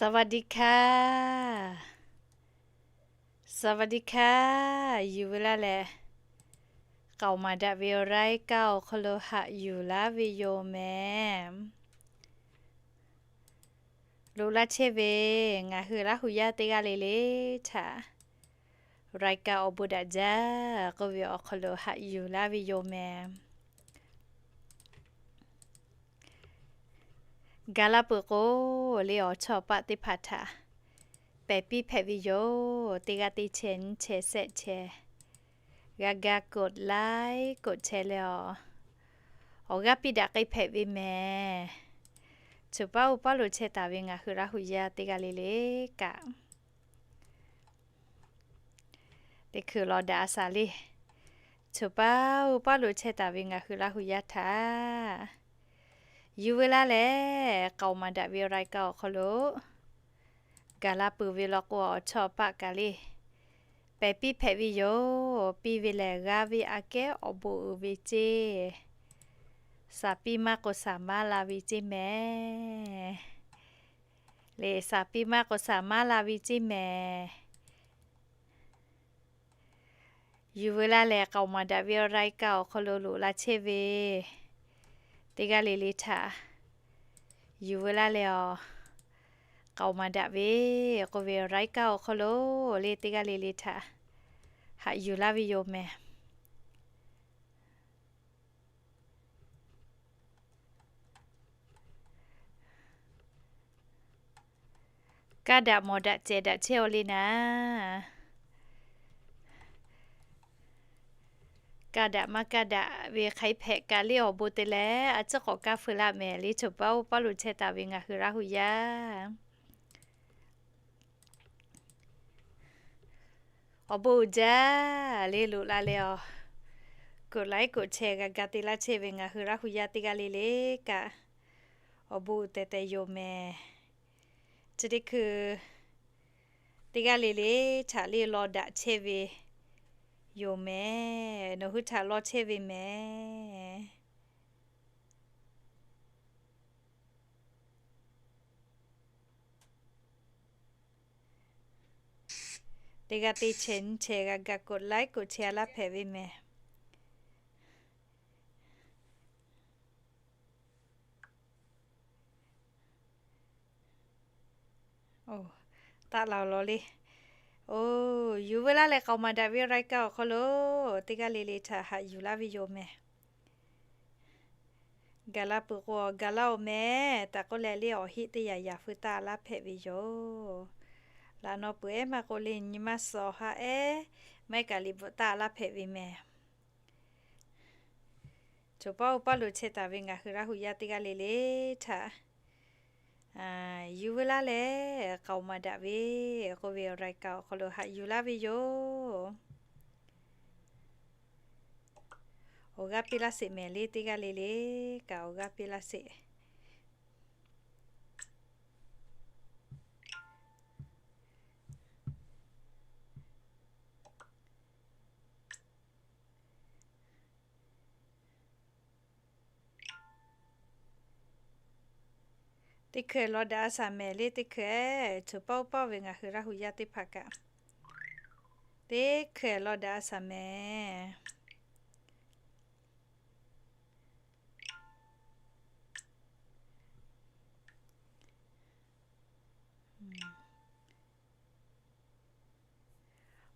สวัสดีค่ะ สวัสดีค่ะ Yuˬ ve laˇ leh, k'aoˍ maˍ daꞈ ve awˬ รายการ awˬ hk'aw lo haꞈ yuˬ laˇ ve yoˬ mehˍ. Loꞈ la chehˇ ve ngaˬ hui Laˇ hu yaˇ teˇ g'aˇ le le htaꞈ รายการ awˬ bon daꞈ jaˇ k'oˆ ve awˬ hk'aw lo haꞈ yuˬ laˇ ve yoˬ mehˍ. Gaˬ la peuˬ k'o, le awˬ chawˇ paˆ teˇ hpaˍ htaꞈ pehˬ piˇ hpehꞈ ve yoˬ. Teˇ g'aˇ teˇ chehˇ nyiˇ chehˇ shehˆ chehˇ g'a ga กดไลค์ กดแชร์ leh awˬ, awˬ g'aˇ piˇ daꞈ k'ai hpehꞈ ve mehˍ. Choˬ paˉ uˉ paˉ lo chehˇ taˍ ve ngaˬ hui Laˇ hu yaˇ teˇ g'aˇ le le kaꞈ, teˇ hkui law daꞈ a shaˍ le. Choˬ paˉ uˉ paˉ lo chehˇ taˍ ve ngaˬ hui Laˇ hu yaˇ htaꞈ yuˬ ve laˇ leh, k'aoˍ maˍ daꞈ ve รายการ awˬ hk'aw lo gaˬ la peuˬ ve law k'o, awˬ chawˇ paˆ kaꞈ le pehˬ piˇ hpehꞈ ve yoˬ. Piˇ ve lehˬ, g'a ve aꞈ kehˉ awˬ bon uiˍ ve ceˇ, shaˍ piˇ maˇ k'o shaˍ maˇ la ve ceˇ mehˍ. Le shaˍ piˇ maˇ k'o shaˍ maˇ la ve ceˇ mehˍ. Yuˬ ve laˇ leh, k'aoˍ maˍ daꞈ ve รายการ awˬ hk'aw lo loꞈ la chehˇ ve teˇ g'aˇ le le htaꞈ yuˬ ve laˇ leh awˬ, k'aoˍ maˍ daꞈ ve k'oˆ ve รายการ awˬ hk'aw lo le teˇ g'aˇ le le htaꞈ haꞈ yuˬ laˇ ve yoˬ mehˍ. Kaˇ daꞈ mawˬ daꞈ cehˬ daꞈ chehˇ aw le naˍ. Kaˇ daꞈ maˇ kaˇ daꞈ ve hk'aˬ hk'e hpehꞈ kaꞈ le, awˬ bon te leh a ciˉ k'awꞈ kaˇ feu laˇ mehˍ le. Choˬ paˉ uˉ paˉ lo chehˇ taˍ ve ngaˬ hui Laˇ hu yaˇ, awˬ bon uiˍ jaˇ le. Loꞈ la leh awˬ, กดไลค์ กดแชร์ g'a ga te laˇ chehˇ ve ngaˬ hui Laˇ hu yaˇ teˇ g'aˇ le le kaꞈ, awˬ bon uiˍ tehˬ tehˬ yoˬ mehˍ. Chi teˇ hkui teˇ g'aˇ le le htaꞈ le law daꞈ chehˇ ve yoˬ mehˍ. Nawˬ hui htaꞈ law chehˇ ve mehˍ. Teˇ g'aˇ teˇ chehˇ nyiˇ chehˇ g'a ga กดไลค์ กดแชร์ laˇ hpehꞈ ve mehˍ. Taˆ la law le. Oˬ, yuˬ ve laˇ leh k'aoˍ maˍ daꞈ ve รายการ awˬ hk'aw lo teˇ g'aˇ le le htaꞈ haꞈ yuˬ laˇ ve yoˬ mehˍ. Gaˬ la peuˬ k'o, gaˬ laˇ oˬ mehˍ tehꞈ k'oˆ leh le, awˬ heˆ teˇ yanˇ yaꞈ feu taˆ laˇ hpehꞈ ve yoˬ. Laꞈ naw peuˬ ehˉ maˇ k'oˆ le, nyi maˇ suh haˉ ehˉ maˇ heˆ kaꞈ liꞈ bvuhꞈ taˆ laˇ hpehꞈ ve mehˍ. Choˬ paˉ uˉ paˉ lo chehˇ taˍ ve ngaˬ hui Laˇ hu yaˇ teˇ g'aˇ le le htaꞈ yuˬ ve laˇ leh, k'aoˍ maˍ daꞈ ve k'oˆ ve รายการ awˬ hk'aw lo haꞈ yuˬ laˇ ve yoˬ. Awˬ g'aˇ piˇ laˇ sheˍ mehˍ le, teˇ g'aˇ le le kaꞈ awˬ g'aˇ piˇ laˇ sheˍ. Teˇ hkui law daꞈ a shaˍ mehˍ le, teˇ hkui, choˬ paˉ uˉ paˉ ve ngaˬ hui Laˇ hu yaˇ teˇ hpaˍ kaꞈ, teˇ hkui law daꞈ a shaˍ mehˍ.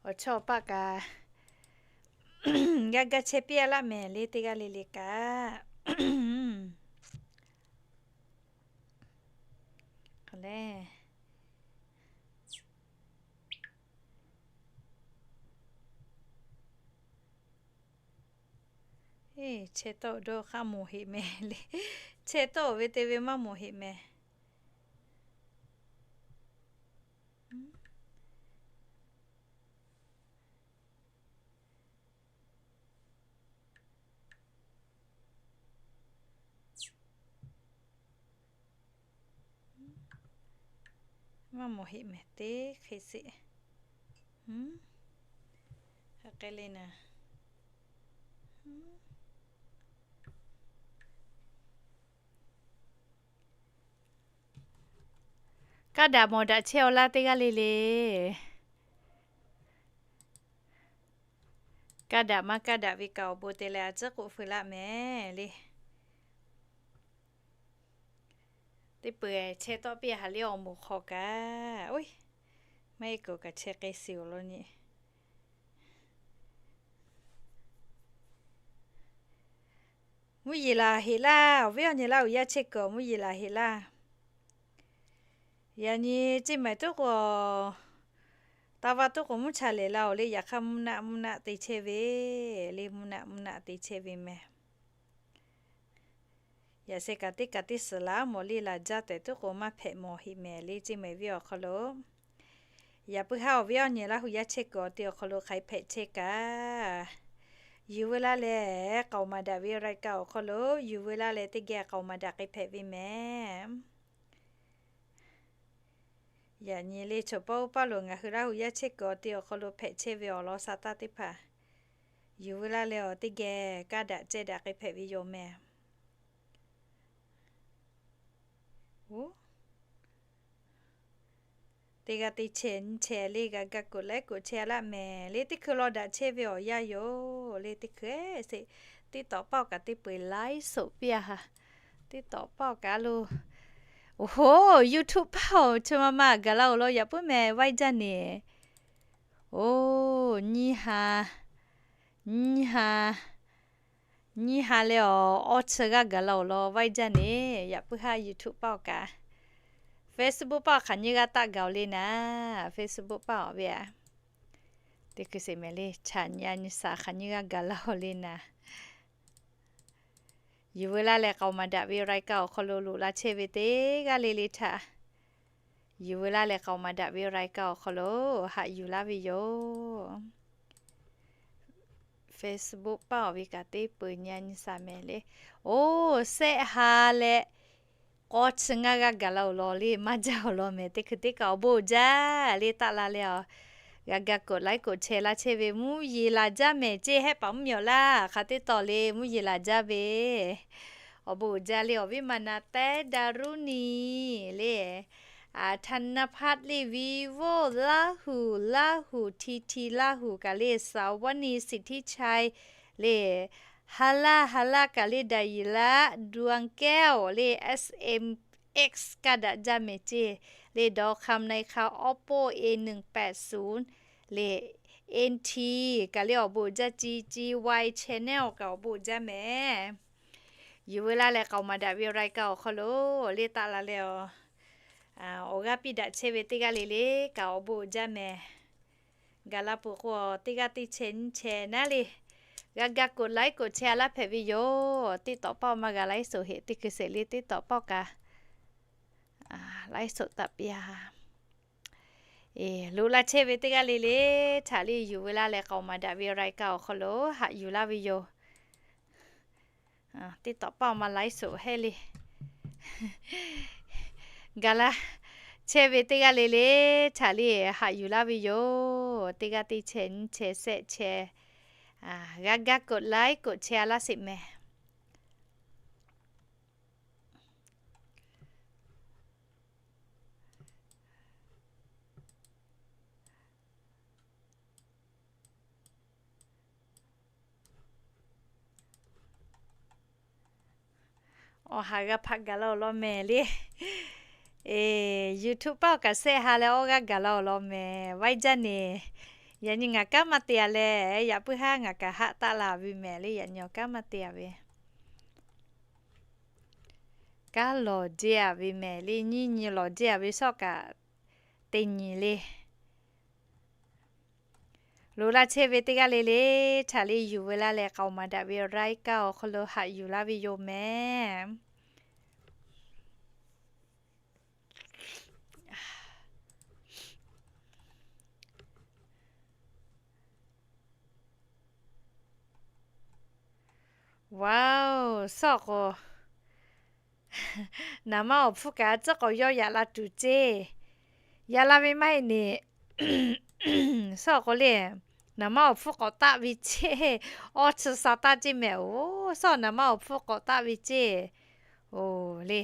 Awˬ chawˇ paˆ kaꞈ g'a ga chehˇ piˇ a laˇ mehˍ le, teˇ g'aˇ le le kaꞈ. K'o le, chehˇ tawˆ dawˇ hk'aˇ mawˬ heꞈ mehˍ le. Chehˇ tawˆ ve te ve maˇ mawˬ heꞈ mehˍ. Maˇ mawˬ heꞈ mehˍ teˇ hk'e sheˍ. Hk'e le naˍ. Kaˇ daꞈ mawˬ daꞈ chehˇ-aw laˇ teˇ g'aˇ le le. Kaˇ daꞈ maˇ kaˇ daꞈ ve kaꞈ awˬ bon te leh a tcuhˉ k'oˆ feu laˇ mehˍ le. Teˇ peuˬ chehˇ tawˆ piˇ haˍ le awˬ moˍ hk'aw kaꞈ, oˇ, maˇ heˆ k'o kaꞈ chehˇ k'ai shiˍ-oˬ law nyi. Mvuhˇ yeˬ laˬ heꞈ laˇ, awˬ viˉ awˬ nyi laˇ uiˍ yaˇ chehˇ kuiˬ awˬ mvuhˇ yeˬ laˬ heꞈ laˇ. Yaꞈ nyi ceˇ maiˍ tuˉ k'o, taˇ vaˇ tuˉ k'o mvuhˇ cha lehˬ la-oˬ le, yaꞈ hk'aˇ mvuhˇ naˆ mvuhˇ naˆ te chehˇ ve, le mvuhˇ naˆ mvuhˇ naˆ te chehˇ ve mehˍ. Yaꞈ sheh kaꞈ teˇ kaꞈ teˇ suhˍ laˬ mawˬ le laˬ jaˇ tehꞈ tuˉ k'o maˇ hpehꞈ mawˬ heꞈ mehˍ le ceˇ maiˍ viˉ awˬ hk'aw lo. Yaꞈ puiˉ haˉ awˬ viˉ awˬ nyi laˇ hui yaˇ chehˇ kuiˬ awˬ te awˬ hk'aw lo hk'aˬ hk'e hpehꞈ chehˇ kaꞈ, yuˬ veu laˇ leh k'aoˍ maˍ daꞈ ve รายการ awˬ hk'aw lo yuˬ veu laˇ leh teˇ geh k'aoˍ maˍ daꞈ k'ai hpehꞈ ve mehˍ. Yaꞈ nyi le chaw pawˆ oˇ paˇ lo ngaˬ hui laˇ hui yaˇ chehˇ kuiˬ awˬ te awˬ hk'aw lo hpehꞈ chehˇ ve awˬ lawn sa taˇ teˇ hpaˍ, yuˬ veu laˇ leh awˬ teˇ geh kaˇ daꞈ cehˇ daꞈ k'ai hpehꞈ ve yoˬ mehˍ. Oˇ, teˇ g'aˇ teˇ chehˇ nyi chehˇ le g'a ga กดไลค์ กดแชร์ laˇ mehˍ le. Teˇ hkui law daꞈ chehˇ ve awˬ yanˇ yoˬ le. Teˇ hkui sheˍ, TikTok paˆ awˬ kaꞈ teˇ peu-eˬ ไลฟ์สด piˇ-a haˍ. TikTok paˆ awˬ kaꞈ lo, oˇ hoˬ, YouTube paˆ awˬ chi ma ma gaˬ la-oˬ law yaꞈ puiˉ mehˍ vaiˇ jaˇ neˍ. Oˇ, nyiˇ ha, nyiˇ ha, nyiˇ ha leh awˬ awˇ chi g'aˇ gaˬ la-oˬ law vaiˇ jaˇ neˍ. Yaꞈ puiˉ haˉ YouTube paˆ awˬ kaꞈ, Facebook paˆ awˬ hk'aˬ nyiˇ g'aˇ taˆ gaˬ-oˬ le naˍ. Facebook paˆ awˬ ve a, teˇ hkui sheˍ mehˍ le, chaꞈ nyi a nyi saˍ hk'aˬ nyiˇ g'aˇ gaˬ la-oˬ le naˍ. Yuˬ veu laˇ leh k'aoˍ maˍ daꞈ ve รายการ awˬ hk'aw lo loꞈ la chehˇ ve teˇ g'aˇ le le htaꞈ yuˬ veu laˇ leh k'aoˍ maˍ daꞈ ve รายการ awˬ hk'aw lo haꞈ yuˬ laˇ ve yoˬ. Facebook paˆ awˬ ve kaꞈ teˇ peu-eˬ nyi a nyi saˍ mehˍ le. Oˇ, sehˆ ha leh k'awˇ chi ngaˇ g'aˇ gaˬ la-oˬ law le maˇ jaˇ-oˬ law mehˍ. Teˇ hkui teˇ kaꞈ awˬ bon uiˍ jaˇ le taˆ la leh a, g'a ga กดไลค์ กดแชร์ laˇ chehˇ ve mvuhˇ yeˬ laˬ jaˇ mehˍ ceˇ. Hehˆ paˍ mvuhˇ miˬ awˬ laˇ hk'aˬ teˇ taw le mvuhˇ yeˬ laˬ jaˇ ve awˬ bon uiˍ jaˇ le. Awˬ viˉ ma na tehˉ ดารุณี le, ธนพัฒน์ le, Vivo ลาหู ลาหู ทีที ลาหู kaꞈ le, สาวนี สิทธิชัย le, ฮาร่า ฮาร่า kaꞈ le, ดายิระ ดวงแก้ว le, S M X kaˇ daꞈ jaˇ mehˍ ceˇ le, ดาวคำ ในคาว Oppo A หนึ่งแปดศูนย์ le, N T kaꞈ le awˬ bon uiˍ jaˇ, G G Y Channel kaꞈ awˬ bon uiˍ jaˇ mehˍ. Yuˬ veu laˇ leh k'aoˍ maˍ daꞈ ve รายการ awˬ hk'aw lo le taˆ la leh a, awˬ g'aˇ piˇ daꞈ chehˇ ve teˇ g'aˇ le le kaꞈ awˬ bon uiˍ jaˇ mehˍ. Gaˬ la peuˬ k'o teˇ g'aˇ teˇ chehˇ nyi chehˇ naˉ le, g'a ga กดไลค์ กดแชร์ laˇ hpehꞈ ve yoˬ. TikTok paˆ maˇ g'a ไลฟ์สด heꞈ. Teˇ hkui sheˍ le TikTok paˆ kaꞈ ไลฟ์สด taˍ piˇ-a. Loꞈ la chehˇ ve teˇ g'aˇ le le htaꞈ le yuˬ veu laˇ leh k'aoˍ maˍ daꞈ ve รายการ awˬ hk'aw lo haꞈ yuˬ laˇ ve yoˬ. TikTok paˆ awˬ ma ไลฟ์สด heˆ le. Gaˬ la chehˇ ve teˇ g'aˇ le le htaꞈ le haꞈ yuˬ laˇ ve yoˬ. Teˇ g'aˇ teˇ chehˇ nyi chehˇ sehˆ chehˇ, g'a ga กดไลค์ กดแชร์ laˇ sheˍ mehˍ. Awˬ ha g'a hpaꞈ gaˬ la-oˬ law mehˍ le. YouTube paˆ awˬ kaꞈ sehˆ ha leh awˇ g'aˇ gaˬ la-oˬ law mehˍ vaiˇ jaˇ neˍ. Yaꞈ nyi ngaˬ kanˉ maˇ te-a leh, yaꞈ puiˉ haˉ ngaˬ kaꞈ haˆ taˆ la ve mehˍ le. Yaꞈ nyi awˬ kanˉ maˇ te-a ve, kanˉ lawˬ jehˇ-a ve mehˍ le. Nyiˇ nyi lawˬ jehˇ-a ve shawˉ kaꞈ teˇ nyi le. Loꞈ la chehˇ ve teˇ g'aˇ le le htaꞈ le yuˬ veu laˇ leh k'aoˍ maˍ daꞈ ve รายการ awˬ hk'aw lo haꞈ yuˬ laˇ ve yoˬ mehˍ. Wow, shawˉ k'o, naˍ manˇ awˬ hpfuhˇ kaꞈ tcuhˉ k'awꞈ yawˇ yaꞈ la tuˬ ceˇ. Yaꞈ la ve maˇ heˆ neˍ. Shawˉ k'o le, naˍ manˇ awˬ hpfuhˇ k'awꞈ taˆ ve ceˇ. Awˇ chi sa taˇ ceˇ mehˍ-oˬ. Shawˉ naˍ manˇ awˬ hpfuhˇ k'awꞈ taˆ ve ceˇ. Oˬ le.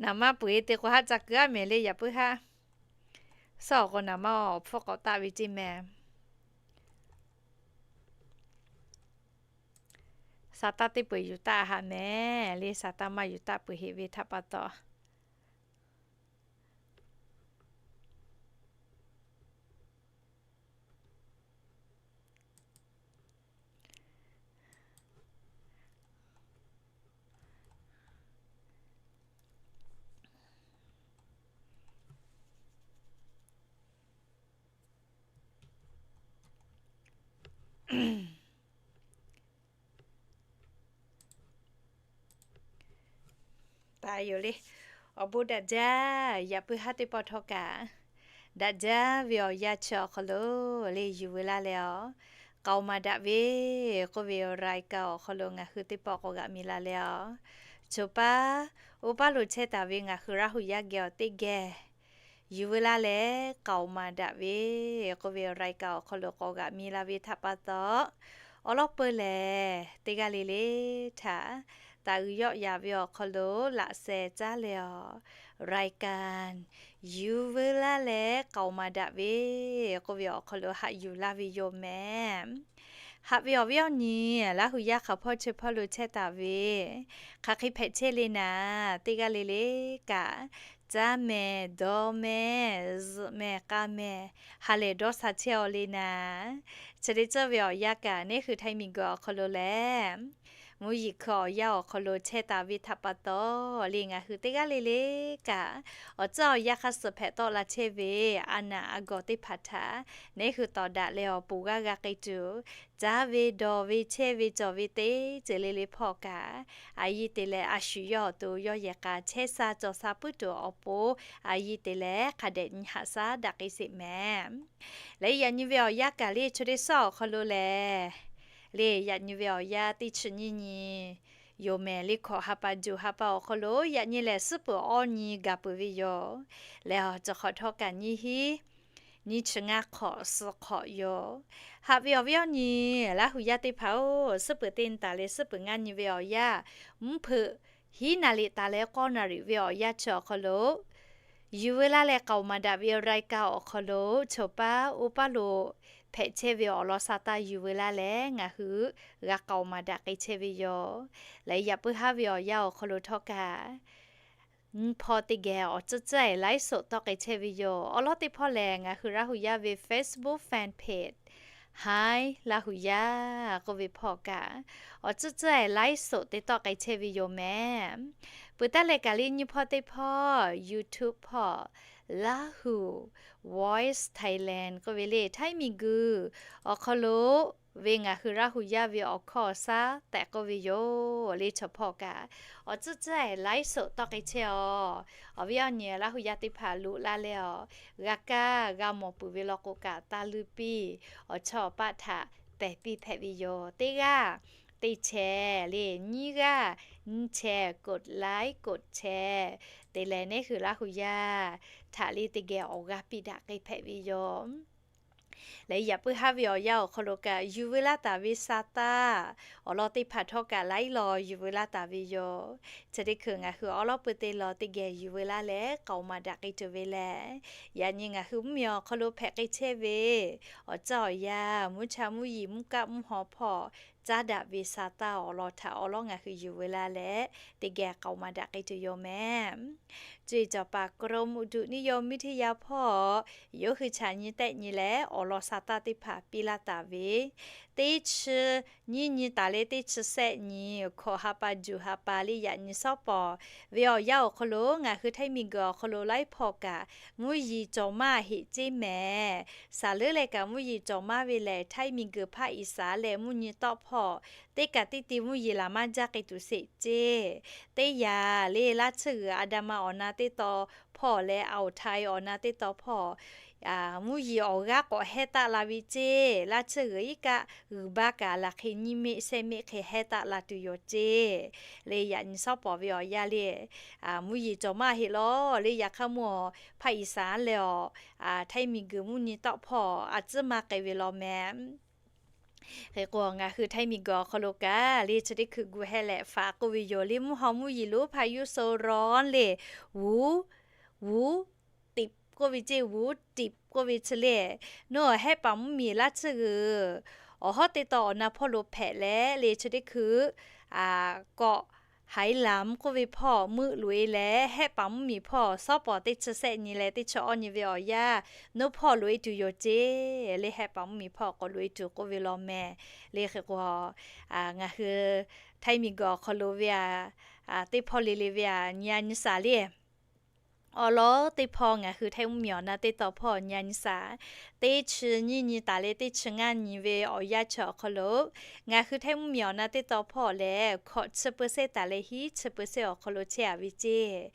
Naˍ maˇ peuˬ-e te k'o haˆ ca keu-a mehˍ le yaꞈ puiˉ haˉ. Suhˉ awˬ k'o naˍ maˇ awˬ hpfuhˇ k'awꞈ taˆ ve ceˇ mehˍ. Sa taˇ teˇ peuˬ yuˬ taˆ haꞈ mehˍ le, sa taˇ maˇ yuˬ taˆ peuˬ heꞈ ve htaꞈ pa taw. Taˍ yoˬ le. Awˬ bon daꞈ jaˇ. Yaꞈ puiˉ haˉ teˇ pawˆ htawˇ kaꞈ, daꞈ jaˇ ve awˬ yanˇ chi awˬ hk'aw lo le yuˬ veu laˇ leh awˬ, K'aoˍ maˍ daꞈ ve k'oˆ ve awˬ รายการ awˬ hk'aw lo ngaˬ hui teˇ pawˆ k'awꞈ g'aꞈ mi la leh awˬ, choˬ paˉ oˇ paˉ lo chehˇ taˍ ve ngaˬ hui Laˇ huˍ yaˇ geh awˬ teˇ geh yuˬ veu laˇ leh K'aoˍ maˍ daꞈ ve k'oˆ ve awˬ รายการ awˬ hk'aw lo k'awꞈ g'aꞈ mi la ve htaꞈ pa taw, awˬ lawˉ peu lehˬ teˇ g'aˇ le le htaꞈ taˍ uiˍ yawˆ yaꞈ ve awˬ hk'aw lo laꞈ sheh caˉ leh awˬ, รายการ yuˬ veu laˇ leh K'aoˍ maˍ daꞈ ve k'oˆ ve awˬ hk'aw lo haꞈ yuˬ laˇ ve yoˬ mehˍ. Haꞈ ve awˬ viˉ awˬ nyi Laˇ huˍ yaˇ hk'aˬ hpawˇ chi hpawˇ lo chehˇ taˍ ve, hk'aˬ hk'e hpehꞈ chehˇ le naˍ, teˇ g'aˇ le le kaꞈ, caˇ mehˍ, dawˇ mehˍ, zuhꞈ mehˍ, k'a mehˍ, ha lehˬ dawˇ sha chehˇ-aw le naˍ. Chi teˇ ceuˬ ve awˬ yanˇ kaꞈ neˉ hui Htaiˇ miˬguiˬ awˬ hk'aw lo lehˬ, mvuhˇ yeˬ hkui awˬ yanˇ awˬ hk'aw lo chehˇ taˍ ve htaꞈ pa taw le ngaˬ hui teˇ g'aˇ le le kaꞈ, awˬ ceuˬ awˬ yanˇ hk'aˇ suh hpehꞈ tawˆ la chehˇ ve a naˬ a gawˬ teˇ hpaˍ htaꞈ neˉ hui tawˍ daꞈ leh awˬ pon g'aˇ g'a k'ai tuˬ, caˇ ve dawˬ ve chehˇ ve cawˬ ve teˇ ceuˬ le le hpawˇ kaꞈ, a yiˇ te leh a shu yawˇ awˬ to yawˇ yehˬ k'a chehˇ sha cawˬ sha puiˉ tuˬ awˬ pon, a yiˇ te leh hk'a dehꞈ nyi haꞈ shaˉ daꞈ k'ai sheˍ mehˍ. Leh yaꞈ nyi ve awˬ yanˇ kaꞈ le chi teˇ suhˉ awˬ hk'aw lo lehˬ, le yaꞈ nyi ve awˬ yanˇ teˇ chi nyiˇ nyi yoˬ mehˍ le. Hkawꞈ ha pa juˬ ha pa awˬ hk'aw lo yaꞈ nyi lehˬ suhˉ peuˬ awˇ nyi gaˬ peuˬ ve yoˬ. Leh awˬ ceuˬ hk'awꞈ htawˇ kaꞈ nyiˇ hinˉ nyiˇ chi ngaˇ hk'awꞈ suh hk'awꞈ yoˬ. Haꞈ ve awˬ viˉ awˬ nyi Laˇ huˍ yaˇ teˇ hpaˍ-oˬ, suhˉ peuˬ teˇ nyi taˍ leh suhˉ peuˬ ngaˇ nyi ve awˬ yanˇ, mvuhˇ hpeuꞈ hiˉ naˍ riˍ taˍ leh k'awˇ naˍ riˍ ve awˬ yanˇ chi awˬ hk'aw lo yuˬ veu laˇ leh K'aoˍ maˍ daꞈ ve รายการ awˬ hk'aw lo choˬ paˉ oˇ paˉ lo hpehꞈ chehˇ ve awˬ lawn sa taˇ yuˬ veu laˇ leh ngaˬ hui g'a K'aoˍ maˍ daꞈ k'ai chehˇ ve yoˬ. Leh yaꞈ puiˉ haˉ ve awˬ yanˇ awˬ hk'aw lo htawˇ kaꞈ nyi hpawˇ teˇ geh awˬ tcuhˉ tcuhˉ-ehˍ ไลฟ์สด tawˆ k'ai chehˇ ve yoˬ. Awˬ lawn teˇ hpawˇ lehˬ ngaˬ hui Laˇ huˍ yaˇ ve Facebook fan page Hi Laˇ huˍ yaˇ k'oˆ ve hpawˇ kaꞈ, awˬ tcuhˉ tcuhˉ-ehˍ ไลฟ์สด te tawˆ k'ai chehˇ ve yoˬ mehˍ. Peuˬ taˉ leh kaꞈ le nyi hpawˇ teˇ hpawˇ YouTube hpawˇ Lahu Voice Thailand k'oˆ ve le Htaiˇ miˬguiˬ awˬ hk'aw lo ve ngaˬ hui Laˇ huˍ yaˇ ve awˬ hkawˇ awˬ shaˉ tehꞈ k'oˆ ve yoˬ le chaw hpawˇ kaꞈ, awˬ tcuhˉ tcuhˉ-ehˍ ไลฟ์สด tawˆ k'ai chehˇ-aw. Awˬ viˉ awˬ nyi Laˇ huˍ yaˇ teˇ hpaˍ loꞈ la leh awˬ, g'a kaˇ g'a mawˬ peuˬ ve law k'o kaꞈ taˇ luˇ piˇ, awˬ chawˇ awˬ paˆ htaꞈ pehˬ piˇ hpehꞈ ve yoˬ. Teˇ g'aˇ teˇ chehˍ le nyiˇ g'aˇ nyiˇ chehˍ กดไลค์ กดแชร์ te leh neˉ hui Laˇ huˍ yaˇ htaꞈ le teˇ geh awˬ g'aˇ piˇ daꞈ k'ai hpehꞈ ve yoˬ. Leh yaꞈ puiˉ haˉ ve awˬ yanˇ awˬ hk'aw lo kaꞈ yuˬ veu laˇ taˍ ve sa taˇ awˬ lawn teˇ hpaˍ htawˇ kaꞈ laiˉ law yuˬ veu laˇ taˍ ve yoˬ. Chi teˇ hkui ngaˬ hui awˬ lawn pui te law teˇ geh yuˬ veu laˇ leh K'aoˍ maˍ daꞈ k'ai tuˬ ve lehˬ, yaꞈ nyi ngaˬ hui mvuhˇmiˬ awˬ hk'aw lo hpehꞈ k'ai chehˇ ve awˬ ceuˬ awˬ yanˇ mvuhˇ cha mvuhˇ yeˬ mvuhˇ kaˆ mvuhˇ haw hpawˇ caˉ daꞈ ve sa taˇ awˬ lawn htaꞈ awˬ lawn ngaˬ hui yuˬ veu laˇ leh teˇ geh K'aoˍ maˍ daꞈ k'ai tuˬ yoˬ mehˍ. Cuˇ yiˍ cawˬ paˍ กรมอุตุนิยมวิทยา hpawˇ yawˇ hui chaꞈ nyi tehˆ nyi leh awˬ lawn sa taˇ teˇ hpaˍ piˇ laˇ taˍ ve, teˇ chi nyiˇ nyi taˍ leh teˇ chi sehˆ nyi hkawꞈ ha pa juˬ ha pa le yaꞈ nyi shawˉ pawˍ ve awˬ yanˇ awˬ hk'aw lo ngaˬ hui Htaiˇ miˬguiˬ awˬ hk'aw lo laiˉ hpawˇ kaꞈ mvuhˇ yeˬ cawˬ maˇ heˆ ceˇ mehˍ. Saˍ leuˉ leh kaꞈ mvuhˇ yeˬ cawˬ maˇ ve lehˬ Htaiˇ miˬguiˬ hpaˆ iˍ saˍ leh mvuhˇ nyi tawˆ hpawˇ teˇ kaꞈ teˇ ti mvuhˇ yeˬ laˬ maˇ jaˇ k'ai tuˬ sheˍ ceˇ. Teˇ yanˇ le laˇ tsuhˇ g'uiˬ อันดามัน awˬ na teˇ taw hpawˇ leh อ่าวไทย awˬ na teˇ taw hpawˇ mvuhˇ yeˬ awˬ g'aˇ k'awꞈ hehˉ taˆ la ve ceˇ. Laˇ tsuhˇ g'uiˬ iˉ kaˆ g'uiˬ baˇ kaꞈ laˬ hk'e nyiˇ meˆ shehˆ meˆ hk'e hehˉ taˆ la tuˬ yoˬ ceˇ. Le yaꞈ nyi shawˉ pawˍ ve awˬ yanˇ le mvuhˇ yeˬ cawˬ maˇ heˆ lawˬ le. Yaꞈ hk'aˇ mvuhˇ hpaˆ iˍ saˍ leh awˬ Htaiˇ miˬguiˬ mvuhˇ nyi tawˆ hpawˇ a tcuhˉ maˇ k'ai ve law mehˍ. Hk'e k'o, ngaˬ hui Htaiˇ miˬguiˬ awˬ hk'aw lo kaꞈ le chi teˇ hkui gu heh leh faˍ k'oˆ ve yoˬ. Le mvuhˇ haw mvuhˇ yeˬ lonˉ hpaˇ yuˇ so rawˉ le, wuˉ, wuˉ tiꞈ k'oˆ ve ceˇ, wuˉ tiꞈ k'oˆ ve chi le, nawˬ hehˆ paˍ mvuhˇ miˬ laˇ tsuhˇ g'uiˬ awˬ hawˉ teˇ taw awˬ na hpawˇ lo hpehꞈ leh le chi teˇ hkui kawꞈ haiˉ laꞈ k'oˆ ve hpawˇ meuˆ loꞈ e leh, hehˆ paˍ mvuhˇ miˬ hpawˇ sawˉ pawˍ teˇ chi sehˆ nyi leh teˇ chi awˇ nyi ve awˬ yanˇ, nawˬ hpawˇ loꞈ e tuˬ yoˬ ceˇ. Le hehˆ paˍ mvuhˇ miˬ hpawˇ k'awꞈ loꞈ e tuˬ k'oˆ ve law mehˍ. Le hk'e k'o, ngaˬ hui Htaiˇ miˬguiˬ awˬ hk'aw lo ve a, teˇ hpawˇ le le ve a nyi a nyi shaˍ le. Awˬ lawn teˇ hpawˇ ngaˬ hui Htaiˇ mvuhˇ miˬ awˬ na teˇ taw hpawˇ nyi a nyi shaˍ, teˇ chi nyiˇ nyi taˍ leh teˇ chi ngaˇ nyi ve awˬ yanˇ chi awˬ hk'aw lo, ngaˬ hui Htaiˇ mvuhˇ miˬ awˬ na teˇ taw hpawˇ lehˬ, hkawꞈ chi เปอร์เซ็นต์ taˍ leh hiˉ chi เปอร์เซ็นต์ awˬ hk'aw lo chehˇ a ve ceˇ.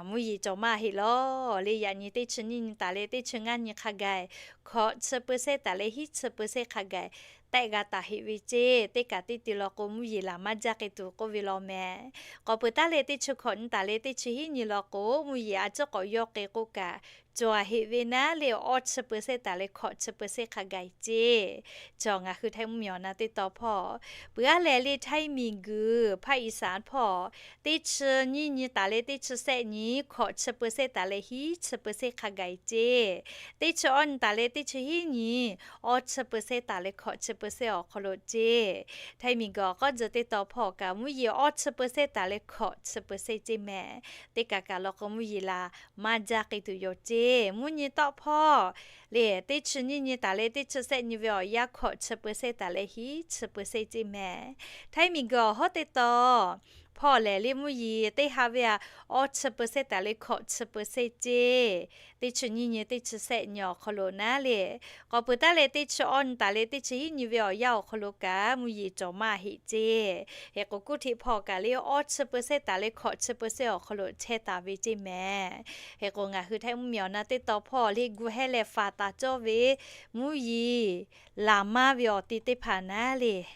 Mvuhˇ yeˬ cawˬ maˇ heˆ lawˬ le. Yaꞈ nyi teˇ chi nyiˇ nyi taˍ leh teˇ chi ngaˇ nyi hk'a gaˬ, hkawꞈ chi เปอร์เซ็นต์ taˍ leh hiˉ chi เปอร์เซ็นต์ hk'a gaˬ tehˆ g'a taˍ heˆ ve ceˇ. Teˇ kaꞈ teˇ te law k'o, mvuhˇ yeˬ laˬ maˇ jaˇ k'ai tuˬ k'oˆ ve law mehˍ. K'awꞈ peuˬ taˉ leh teˇ chi hkawꞈ nyi taˍ leh teˇ chi hiˉ nyi law k'o, mvuhˇ yeˬ a ciˉ k'awꞈ yawˇ k'ai k'oˆ kaꞈ cawˬ a heˆ ve naˉ le, awˇ chi เปอร์เซ็นต์ taˍ leh hkawꞈ chi เปอร์เซ็นต์ hk'a gaˬ ceˇ. Cawˬ ngaˬ hui Htaiˇ mvuhˇ miˬ awˬ na teˇ taw hpawˇ, peuˬ a leh le Htaiˇ miˬguiˬ hpaˇ Iˍsaˍ hpawˇ, teˇ chi nyiˇ nyi taˍ leh teˇ chi sehˆ nyi hkawꞈ chi เปอร์เซ็นต์ taˍ leh hiˉ chi เปอร์เซ็นต์ hk'a gaˬ ceˇ. Teˇ chi awˇ nyi taˍ leh teˇ chi hiˉ nyi awˇ chi เปอร์เซ็นต์ taˍ leh hkawꞈ chi เปอร์เซ็นต์ awˬ hk'aw lo ceˇ. Htaiˇ miˬguiˬ awˬ k'awˉ tcuh teˇ taw hpawˇ kaꞈ mvuhˇ yeˬ awˇ chi เปอร์เซ็นต์ taˍ leh hkawꞈ chi เปอร์เซ็นต์ ceˇ mehˍ. Teˇ kaꞈ kaꞈ law k'o, mvuhˇ yeˬ laˬ maˇ jaˇ k'ai tuˬ yoˬ ceˇ. Mvuhˇ nyi tawˆ hpawˇ le, teˇ chi nyiˇ nyi taˍ leh teˇ chi sehˆ nyi ve awˬ yanˇ hkawꞈ chi เปอร์เซ็นต์ taˍ leh hiˉ chi เปอร์เซ็นต์ ceˇ mehˍ. Htaiˇ miˬguiˬ awˬ hawˉ teˇ taw hpawˇ lehˬ le, mvuhˇ yeˬ teˇ ha ve a, awˇ chi เปอร์เซ็นต์ taˍ leh hkawꞈ chi เปอร์เซ็นต์ ceˇ. Teˇ chi nyiˇ nyi teˇ chi sehˆ nyi awˬ hk'aw lo naˉ le, k'awꞈ peuˬ taˉ leh teˇ chi awˇ nyi taˍ leh teˇ chi hiˉ nyi ve awˬ yanˇ awˬ hk'aw lo kaꞈ mvuhˇ yeˬ cawˬ maˇ heˆ ceˇ. Hk'e k'o, kuˇ hteꞈ hpawˇ kaꞈ le awˇ chi เปอร์เซ็นต์ taˍ leh hkawꞈ chi เปอร์เซ็นต์ awˬ hk'aw lo chehˇ taˍ ve ceˇ mehˍ. Hk'e k'o, ngaˬ hui Htaiˇ mvuhˇ miˬ awˬ na teˇ taw hpawˇ le gu heh leh faˍ taˍ cawˇ ve mvuhˇ yeˬ laˬ maˇ ve awˬ ti teˇ hpaˍ naˉ le,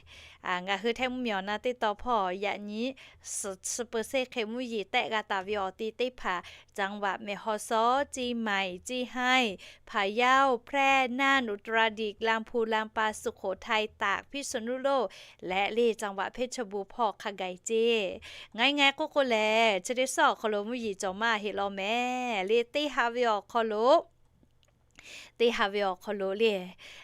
ngaˬ hui Htaiˇ mvuhˇ miˬ awˬ na teˇ taw hpawˇ yaꞈ nyi suhˍ chi เปอร์เซ็นต์ hk'e mvuhˇ yeˬ tehˆ g'a taˍ ve awˬ ti teˇ hpaˍ จังหวัดแม่ฮ่องสอน เชียงใหม่ เชียงราย พะเยา แพร่ น่าน อุตรดิตถ์ ลำพูน ลำปาง สุโขทัย ตาก พิษณุโลก leh le จังหวัดเพชรบูรณ์ hpawˇ hk'a gaˬ ceˇ. Ngaˬ ngaˬ k'oˆ k'o lehˬ, chi teˇ suhˉ awˬ hk'aw lo mvuhˇ yeˬ cawˬ maˇ heˆ law mehˍ. Le teˇ ha ve awˬ hk'aw lo, teˇ ha ve awˬ hk'aw lo le,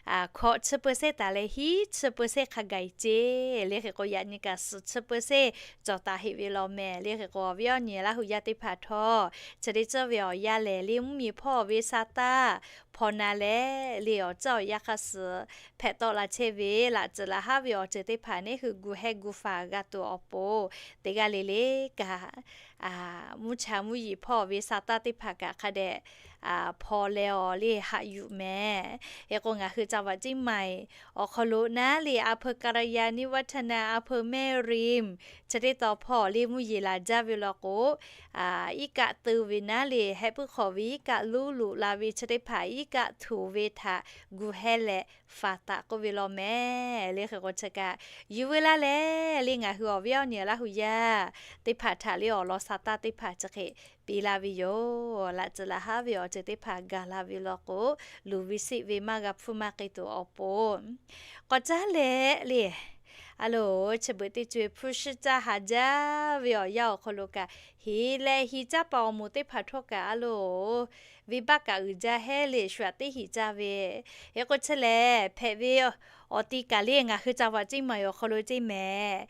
hkawꞈ chi เปอร์เซ็นต์ taˍ leh hiˉ chi เปอร์เซ็นต์ hk'a gaˬ ceˇ. Le hk'e k'o, yaꞈ nyi kaꞈ suhˍ chi เปอร์เซ็นต์ cawˬ taˍ heˆ ve law mehˍ. Le hk'e k'o, awˬ viˉ awˬ nyi Laˇ huˍ yaˇ teˇ hpaˍ htawˇ, chi teˇ ceuˬ ve awˬ yanˇ lehˬ le, mvuhˇ miˬ hpawˇ ve sa taˇ hpaw na leh le, awˬ ceuˬ awˬ yanˇ hk'a suhˍ hpehꞈ tawˆ la chehˇ ve laꞈ tcuhˍ laꞈ haˉ ve awˬ ceuˬ teˇ hpaˍ neˉ hui gu heh gu faˍ g'a tuˬ awˬ pon, teˇ g'aˇ le le kaꞈ mvuhˇ cha mvuhˇ yeˬ hpawˇ ve sa taˇ teˇ hpaˍ kaꞈ hk'a dehꞈ hpaw leh awˬ le haꞈ yuˬ mehˍ. Hk'e k'o, ngaˬ hui จังหวัดเชียงใหม่ awˬ hk'aw lo naˉ le, อำเภอกัลยาณิวัฒนา อำเภอแม่ริม chi teˇ taw hpawˇ le mvuhˇ yeˬ laˬ jaˇ ve law k'o, iˉ kaˆ teu ve naˉ le, heh puiˉ hk'awꞈ ve iˉ kaˆ luˇ luꞈ la ve chi teˇ hpaˍ iˉ kaˆ htuˍ ve htaꞈ gu heh leh faˍ taˍ k'oˆ ve law mehˍ. Le hk'e k'o, chi kaꞈ yuˬ veu laˇ leh le, ngaˬ hui awˬ viˉ awˬ nyi Laˇ huˍ yaˇ teˇ hpaˍ htaꞈ le awˬ lawn sa taˇ teˇ hpaˍ chi hk'e piˇ laˇ ve yoˬ. Laꞈ tcuhˍ laꞈ haˉ ve awˬ ceuˬ teˇ hpaˍ gaˬ la ve law k'o, luˬ ve siˆ ve maˇ g'a hpfuhˇ maˇ k'ai tuˬ awˬ pon, k'awꞈ caˉ leh le, a loˬ, chi beuꞈ teˇ co-e hpu shiˉ caˇ haˍ jaˇ ve awˬ yanˇ awˬ hk'aw lo kaꞈ, heˍ leh heˍ caˇ paˍ awˬ moˍ teˇ hpaˍ htawˇ kaꞈ a loˬ, venˇbaˆ kaꞈ uiˍ jaˇ hehˉ le, shu aꞈ teˇ heˍ caˇ ve. Hk'e k'o, chi lehˬ hpehꞈ ve awˬ ti kaꞈ le, ngaˬ hui จังหวัดเชียงใหม่ awˬ hk'aw lo ceˇ mehˍ.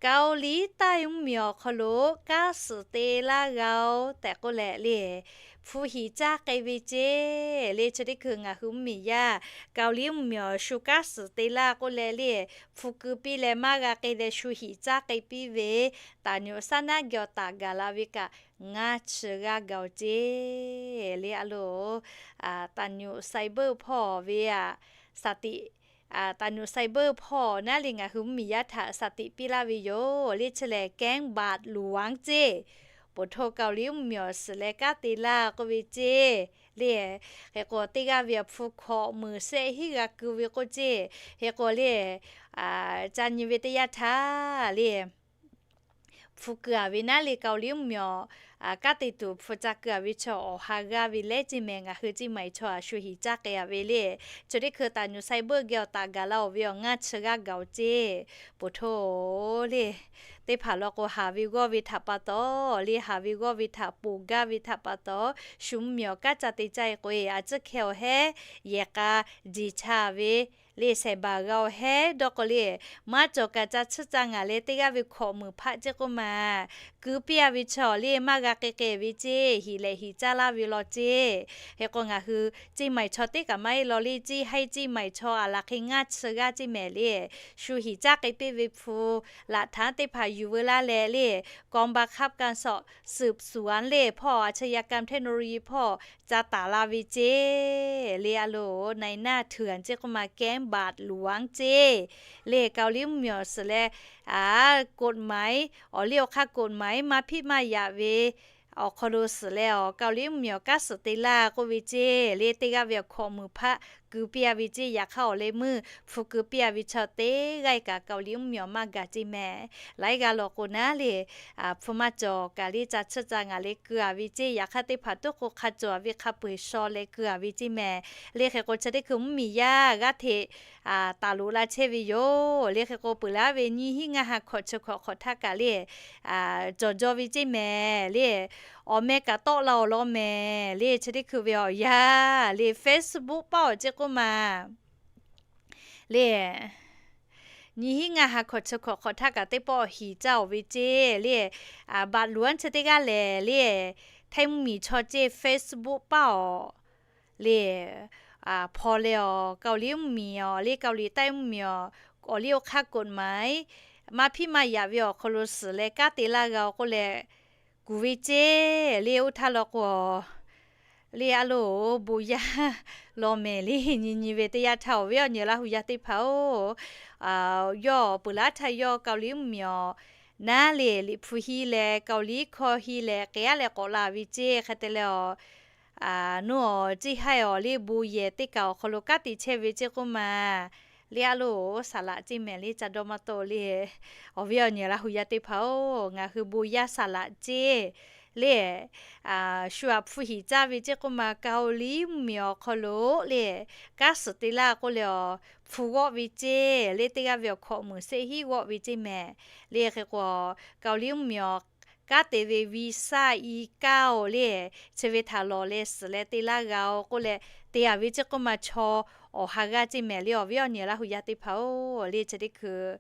Kaoˍliˍtaˆ mvuhˇ miˬ awˬ hk'aw lo kanˉ suhˍ te laˇ g'a-oˬ tehꞈ k'oˆ leh le, hpu heˍ caˇ k'ai ve ceˇ. Le chi teˇ hkui ngaˬ hui mvuhˇ miˬ yaˇ Kaoˍliˍ mvuhˇ miˬ awˬ shu kanˉ suhˍ te laˇ k'oˆ leh le, hpu keu piˇ leh maˇ g'a k'ai leh shu heˍ caˇ k'ai piˇ ve, taˍ nyu saˉ naˉ geh awˬ taˍ gaˬ la ve kaꞈ ngaˇ chi g'aˇ gaˬ-oˬ ceˇ. Le a loˬ, taˍ nyu sai beuˆ hpawˇ ve a, saˍ tiꞈ, taˍ nyu sai beuˆ hpawˇ naˉ le ngaˬ hui mvuhˇ miˬ yaˇ htaꞈ saˍ tiꞈ piˇ laˇ ve yoˬ. Le chi lehˬ แก๊งบาทหลวง ceˇ. Poˬ hto Kaoˍliˍ mvuhˇ miˬ awˬ suhˍ leh kanˉ te laˇ k'oˆ ve ceˇ. Le hk'e k'o, teˇ g'aˇ ve hpu hkawꞈ meuˍ sehˆ hiˉ g'a keu ve k'oˆ ceˇ. Hk'e k'o le, ca nyi ve teˇ yanˇ htaˇ le, hpu keu-a ve naˉ le, Kaoˍliˇ mvuhˇmiˬ awˬ kanˉ te tuˬ hpu ca keu-a ve chaw awˬ ha g'aˇ ve leh ceˇ mehˍ. Ngaˬ hui ceˇ maˬ-eˬ chaw a shu hiˍ caˇ k'ai-a ve le. Chi teˇ hkui taˍ nyuˬ sai beuˆ geh awˬ taˍ gaˬ la-oˬ ve awˬ ngaˇ chi g'aˇ gaˬ-oˬ ceˇ. Poˬ htoˇ le, teˇ hpaˍ law k'o haˍ ve g'awˇ ve htaꞈ pa taw le, haˍ ve g'awˇ ve htaꞈ poˬ gaˇ ve htaꞈ pa taw, shu mvuhˇmiˬ awˬ kanˉ ca te caˇ-e k'o-e, a ciˉ hkeh awˬ hehˉ yehˬ k'a jeˬ cha ve le, shehˍ baˬ g'a awˬ hehˉ dawˇ k'o le, maˇ cawˬ kaꞈ ca tsuhˇ ca ngaˬ leh teˇ g'aˇ ve hkawꞈ muiˬ hpaˆ ceˇ k'oˆ maˬ, keu piˇ-a ve chaw le maˇ g'a k'ai k'ai ve ceˇ, hiˍ lehꞈ hiˍ caˇ laˇ ve law ceˇ. Hk'e k'o ngaˬ hui ceˇ maˬ-eˬ chaw teˇ kaꞈ maˇ heˆ law le, ceˇ haiˇ ceˇ maˬ-eˬ chaw a laˬ hk'e ngaˇ chi g'aˇ ceˇ mehˍ le. Shu hiˍ caˇ k'ai piˇ ve hpu laꞈ htaˉ teˇ hpaˍ yuˬ veu laˇ leh le, กองบังคับการสอบสวน le hpawˇ อาชญากรรมเทคโนโลยี hpawˇ ca taˍ la ve ceˇ. Le a loˍ นายหน้าเถื่อน ceˇ k'oˆ maˬ แก๊งบาทหลวง ceˇ. Le Kaoˍliˇ mvuhˇmiˬ awˬ suhˍ leh กฎหมาย awˬ liˇ awˬ hk'aˇ กฎหมาย maˇ hpiˆ maˇ yaꞈ ve awˬ hk'aw lo suhˍ leh awˬ Kaoˍliˇ mvuhˇmiˬ awˬ kanˉ suhˍ te laˇ k'oˆ ve ceˇ. Le teˇ g'aˇ ve awˬ hkawꞈ muiˬ hpaˆ keu piˇ-a ve ceˇ. Yaꞈ hk'aˇ awˬ leh meuˇ hpu keu piˇ-a ve chaw teˇ g'aˇ kaꞈ Kaoˍliˇ mvuhˇmiˬ awˬ maˇ gaˬ ceˇ mehˍ. Laiˉ g'aˇ law k'o naˉ le, hpu maˇ cawˬ kaꞈ le ca tsuhˇ ca ngaˬ le keu-a ve ceˇ. Yaꞈ hk'aˇ teˇ hpaˍ tuˉ k'o hk'a cawˬ-a ve hk'a peu-eˬ shaw leh keu-a ve ceˇ mehˍ. Le hk'e k'o chi teˇ hkui mvuhˇmiˬ yaˇ g'aˇ hteꞈ taˍ loꞈ la chehˇ ve yoˬ. Le hk'e k'o peuˬ laˇ ve nyiˇ hinˉ ngaˇ ha hkawꞈ chi hkawꞈ hk'awꞈ htaˇ kaꞈ le, cawˬ jaw ve ceˇ mehˍ le. Awˬ meh kaꞈ tawˆ la-oˬ law mehˍ le. Chi teˇ hkui ve awˬ yanˇ le Facebook paˇ awˬ ceˇ k'oˆ maˬ le, nyiˇ hinˉ ngaˇ ha hkawꞈ chi hkawꞈ hk'awꞈ htaˇ kaꞈ teˇ pawˆ hiˍ caˇ-oˬ ve ceˇ le. บาทหลวง chi teˇ g'aˇ lehˬ le, Htaiˇ mvuhˇmiˬ chaw ceˇ Facebook paˇ awˬ le, hpaw leh awˬ Kaoˍliˇ mvuhˇmiˬ awˬ le Kaoˍliˍ taiˇ mvuhˇmiˬ awˬ, awˬ liˇ awˬ hk'aˇ กฎหมาย maˇ hpiˆ maˇ yaꞈ ve awˬ hk'aw lo suhˍ leh kanˉ te laˇ g'a-oˬ k'oˆ leh kuˬ ve ceˇ. Le oˇ htaˇ law k'o le a loˍ bon yaˇ law mehˍ le. Nyi nyi ve teˇ yanˇ htaˇ awˬ viˉ awˬ nyi Laˇ hu yaˇ teˇ hpaˍ-oˬ, yawˇ peuˬ laˇ htaˇ yawˇ Kaoˍliˇ mvuhˇmiˬ awˬ naˉ le, Liꞈ hpu hiˇ leh Kaoˍliˇ hkawˇ hiˇ leh k'ai-a leh k'awꞈ la ve ceˇ. Hk'e te leh awˬ nuˇ awˬ ceˇ haiˇ awˬ le bon yehˬ teˇ kaˬ awˬ hk'aw lo kanˉ te chehˇ ve ceˇ k'oˆ maˬ. Le a loˍ saˍ laꞈ ceˇ mehˍ le. Ca dawˇ maˇ tawˆ le, awˬ viˉ awˬ nyi Laˇ hu yaˇ teˇ hpaˍ-oˬ, ngaˬ hui bon yaˇ saˍ laꞈ ceˇ le. Shu aꞈ hpu hiˍ caˇ ve ceˇ k'oˆ maˬ Kaoˍliˇ mvuhˇmiˬ awˬ hk'aw lo le, kanˉ suhˍ te laˇ k'oˆ leh awˬ hpu g'awˆ ve ceˇ. Le teˇ g'aˇ ve awˬ hkawꞈ muiˬ shehˆ hinˉ g'awˆ ve ceˇ mehˍ. Le hk'e k'o Kaoˍliˇ mvuhˇmiˬ awˬ kanˉ te ve วีซ่า E เก้า le, chi ve htaꞈ lawˬ leh suhˍ leh te laˇ g'a-oˬ k'oˆ leh te-a ve ceˇ k'oˆ maˬ chaw awˬ ha g'aˇ ceˇ mehˍ le. Awˬ viˉ awˬ nyi Laˇ hu yaˇ teˇ hpaˍ-oˬ, le chi teˇ hkui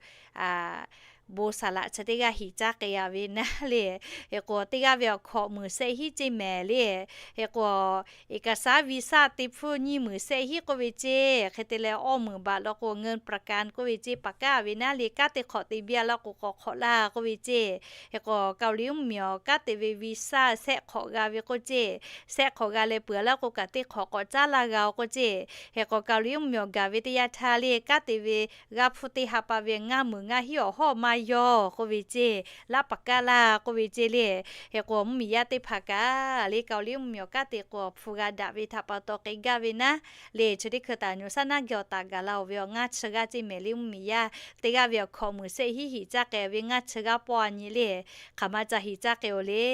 bon saˍ laꞈ chi teˇ g'aˇ hiˍ caˇ k'ai-a ve naˉ le. Hk'e k'o teˇ g'aˇ ve awˬ hkawꞈ muiˬ shehˆ hinˉ ceˇ mehˍ le. Hk'e k'o เอกสารวีซ่า te hpfuhˇ nyiˇ muiˬ shehˆ hinˉ k'oˆ ve ceˇ. Hk'e te leh awˇ muiˬ baꞈ law k'o เงินประกัน k'oˆ ve ceˇ, paˍ kaˉ ve naˉ le. Kanˉ te hk'awꞈ te biˇ-a laˇ k'o k'awꞈ hk'awꞈ laˇ k'oˆ ve ceˇ. Hk'e k'o Kaoˍliˇ mvuhˇmiˬ awˬ kanˉ te ve วีซ่า shehˆ hk'awꞈ g'a ve k'oˆ ceˇ. Shehˆ hk'awꞈ g'a leh peuˬ-a laˇ k'o kaꞈ teˇ hk'awꞈ k'awꞈ caˉ laˇ g'a-oˬ k'oˆ ceˇ. Hk'e k'o Kaoˍliˇ mvuhˇmiˬ awˬ gaˬ ve teˇ yanˇ htaˇ le, kanˉ te ve g'aˇ hpfuhˇ teˇ ha pa ve ngaˇ muiˬ ngaˇ hinˉ awˬ hawˉ maˇ yawˇ k'oˆ ve ceˇ. Laˇ paˍ kaˉ laˇ k'oˆ ve ceˇ le. Hk'e k'o mvuhˇmiˬ yaˇ teˇ hpaˍ kaꞈ le Kaoˍliˇ mvuhˇmiˬ awˬ kanˉ te k'o hpu g'a daꞈ ve htaꞈ pa taw k'ai gaˇ ve naˉ le. Chi teˇ hkui taˍ nyuˬ saˉ naˉ geh awˬ taˍ gaˬ la-oˬ ve awˬ ngaˇ chi g'aˇ ceˇ mehˍ le. Mvuhˇmiˬ yaˇ teˇ g'aˇ ve awˬ hkawꞈ muiˬ shehˆ hinˉ hiˍ caˇ k'ai ve ngaˇ chi g'aˇ pawˆ-a nyi le, hk'aˬ ma ca hiˍ caˇ k'ai-oˬ le.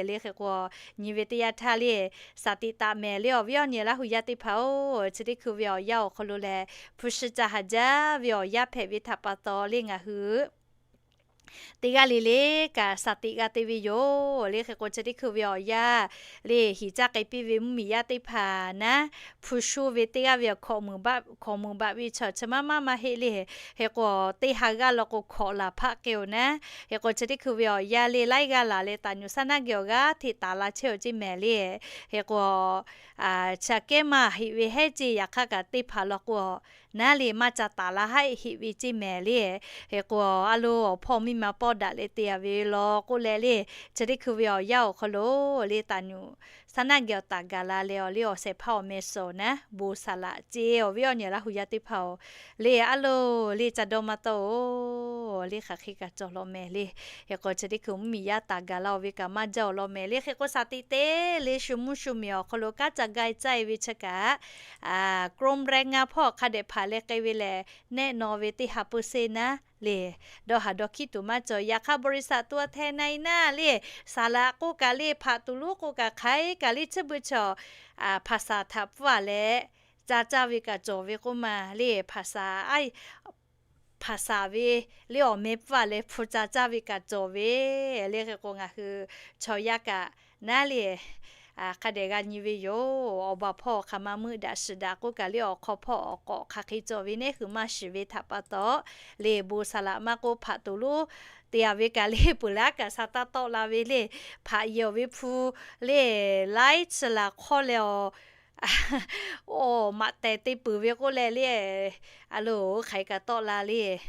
Le hk'e k'o nyi ve teˇ yanˇ htaˇ le, shaˍ tiꞈ taˍ mehˍ le. Awˬ viˉ awˬ nyi Laˇ hu yaˇ teˇ hpaˍ-oˬ, chi teˇ hkui ve awˬ yanˇ awˬ hk'aw lo lehˬ hpu shi ca haˍ jaˇ ve awˬ yanˇ hpehꞈ ve htaꞈ pa taw le ngaˬ hui teˇ g'aˇ le le kaꞈ shaˍ tiꞈ g'a te ve yoˬ. Le hk'e k'o chi teˇ hkui ve awˬ yanˇ le hiˍ caˇ k'ai piˇ ve mvuhˇmiˬ yaˇ teˇ hpaˍ naˉ, hpu sho ve teˇ g'aˇ ve awˬ hkawꞈ muiˬ baꞈ ve chaw chi maˇ maˇ maˇ heˆ le. Hk'e k'o teˇ ha g'aˇ law k'o hkawꞈ laˬ hpaˆ k'ai-oˬ naˉ. Hk'e k'o chi teˇ hkui ve awˬ yanˇ le laiˉ g'aˇ laˬ leh taˍ nyuˬ saˉ naˉ geh awˬ g'aˇ hteꞈ taˍ la chehˇ-oˬ ceˇ mehˍ le. Hk'e k'o chi aꞈ kehˉ maˇ heˆ ve hehˉ ceˇ. Yaꞈ hk'aˇ kaꞈ teˇ hpaˍ law k'o naˉ le maˇ ca taˍ la haˆ heˆ ve ceˇ mehˍ le. Hk'e k'o a loˍ awˬ hpawˇ miˇ ma pawˇ daꞈ leh te-a ve law k'oˆ leh le, chi teˇ hkui ve awˬ yanˇ awˬ hk'aw lo le taˍ nyuˬ saˉ naˉ geh awˬ taˍ gaˬ la leh awˬ le awˬ shehˍ hpaˇ awˬ meh suhˍ naˉ bon saˍ laꞈ ceˇ. Awˬ viˉ awˬ nyi Laˇ hu yaˇ teˇ hpaˍ-oˬ, le a loˍ le ca dawˇ maˇ tawˆ-oˬ, le hk'aˬ hk'e kaꞈ cawˬ law mehˍ le. Hk'e k'o chi teˇ hkui mvuhˇmiˬ yaˇ taˍ gaˬ la-oˬ ve kaꞈ maˇ jaˇ-oˬ law mehˍ le. Hk'e k'o shaˍ tiꞈ te le shu mvuhˇ shu miˬ awˬ hk'aw lo kanˉ ca ga caˇ-e ve chi kaꞈ กรมแรงงาน hpawˇ hk'a dehꞈ hpanˍ leh k'ai ve lehˬ, nehˆ naw ve teˇ ha เปอร์เซ็นต์ naˉ le. Dawˇ haˍ dawˇ hkiˉ tuˬ maˇ cawˬ. Yaꞈ hk'aˇ บริษัท ตัวแทน na e naˇ le, saˍ laꞈ k'oˆ kaꞈ le, hpaꞈ tuˬ lonˉ k'oˆ kaꞈ, hk'aiˉ kaꞈ le, chi beuꞈ chaw hpaˍ saˍ htaꞈ pfuhˇ a leh, ca caˇ ve kaꞈ cawˬ ve k'oˆ ma le. Hpaˍ saˍ a hpaˍ saˍ ve le awˬ meh pfuhˇ a leh hpu ca caˇ ve kaꞈ cawˬ ve le. Hk'e k'o ngaˬ hui chaw yaˇ kaꞈ naˉ le, hk'a dehꞈ g'a nyi ve yoˬ. Awˬ baˬ hpawˇ awˬ hk'aˬ ma meuˆ daꞈ shiˍ daꞈ k'oˆ kaꞈ le, awˬ hk'aw hpawˇ awˬ k'awꞈ hk'aˬ hk'e cawˬ ve neˉ hui maˇ shiˍ ve htaꞈ pa taw, le bon saˍ laꞈ maˇ k'oˆ hpaꞈ tuˬ lonˉ te a ve kaꞈ le, peuˬ laˇ kaꞈ sa taˇ tawˆ la ve le. Hpaꞈ yehˬ awˬ ve hpu le, laiˉ chi laˬ hk'awˇ leh awˬ awˬ maꞈ tehˬ te peuˬ ve k'oˆ leh le, a loˬ hk'aiˉ kaꞈ tawˆ la le.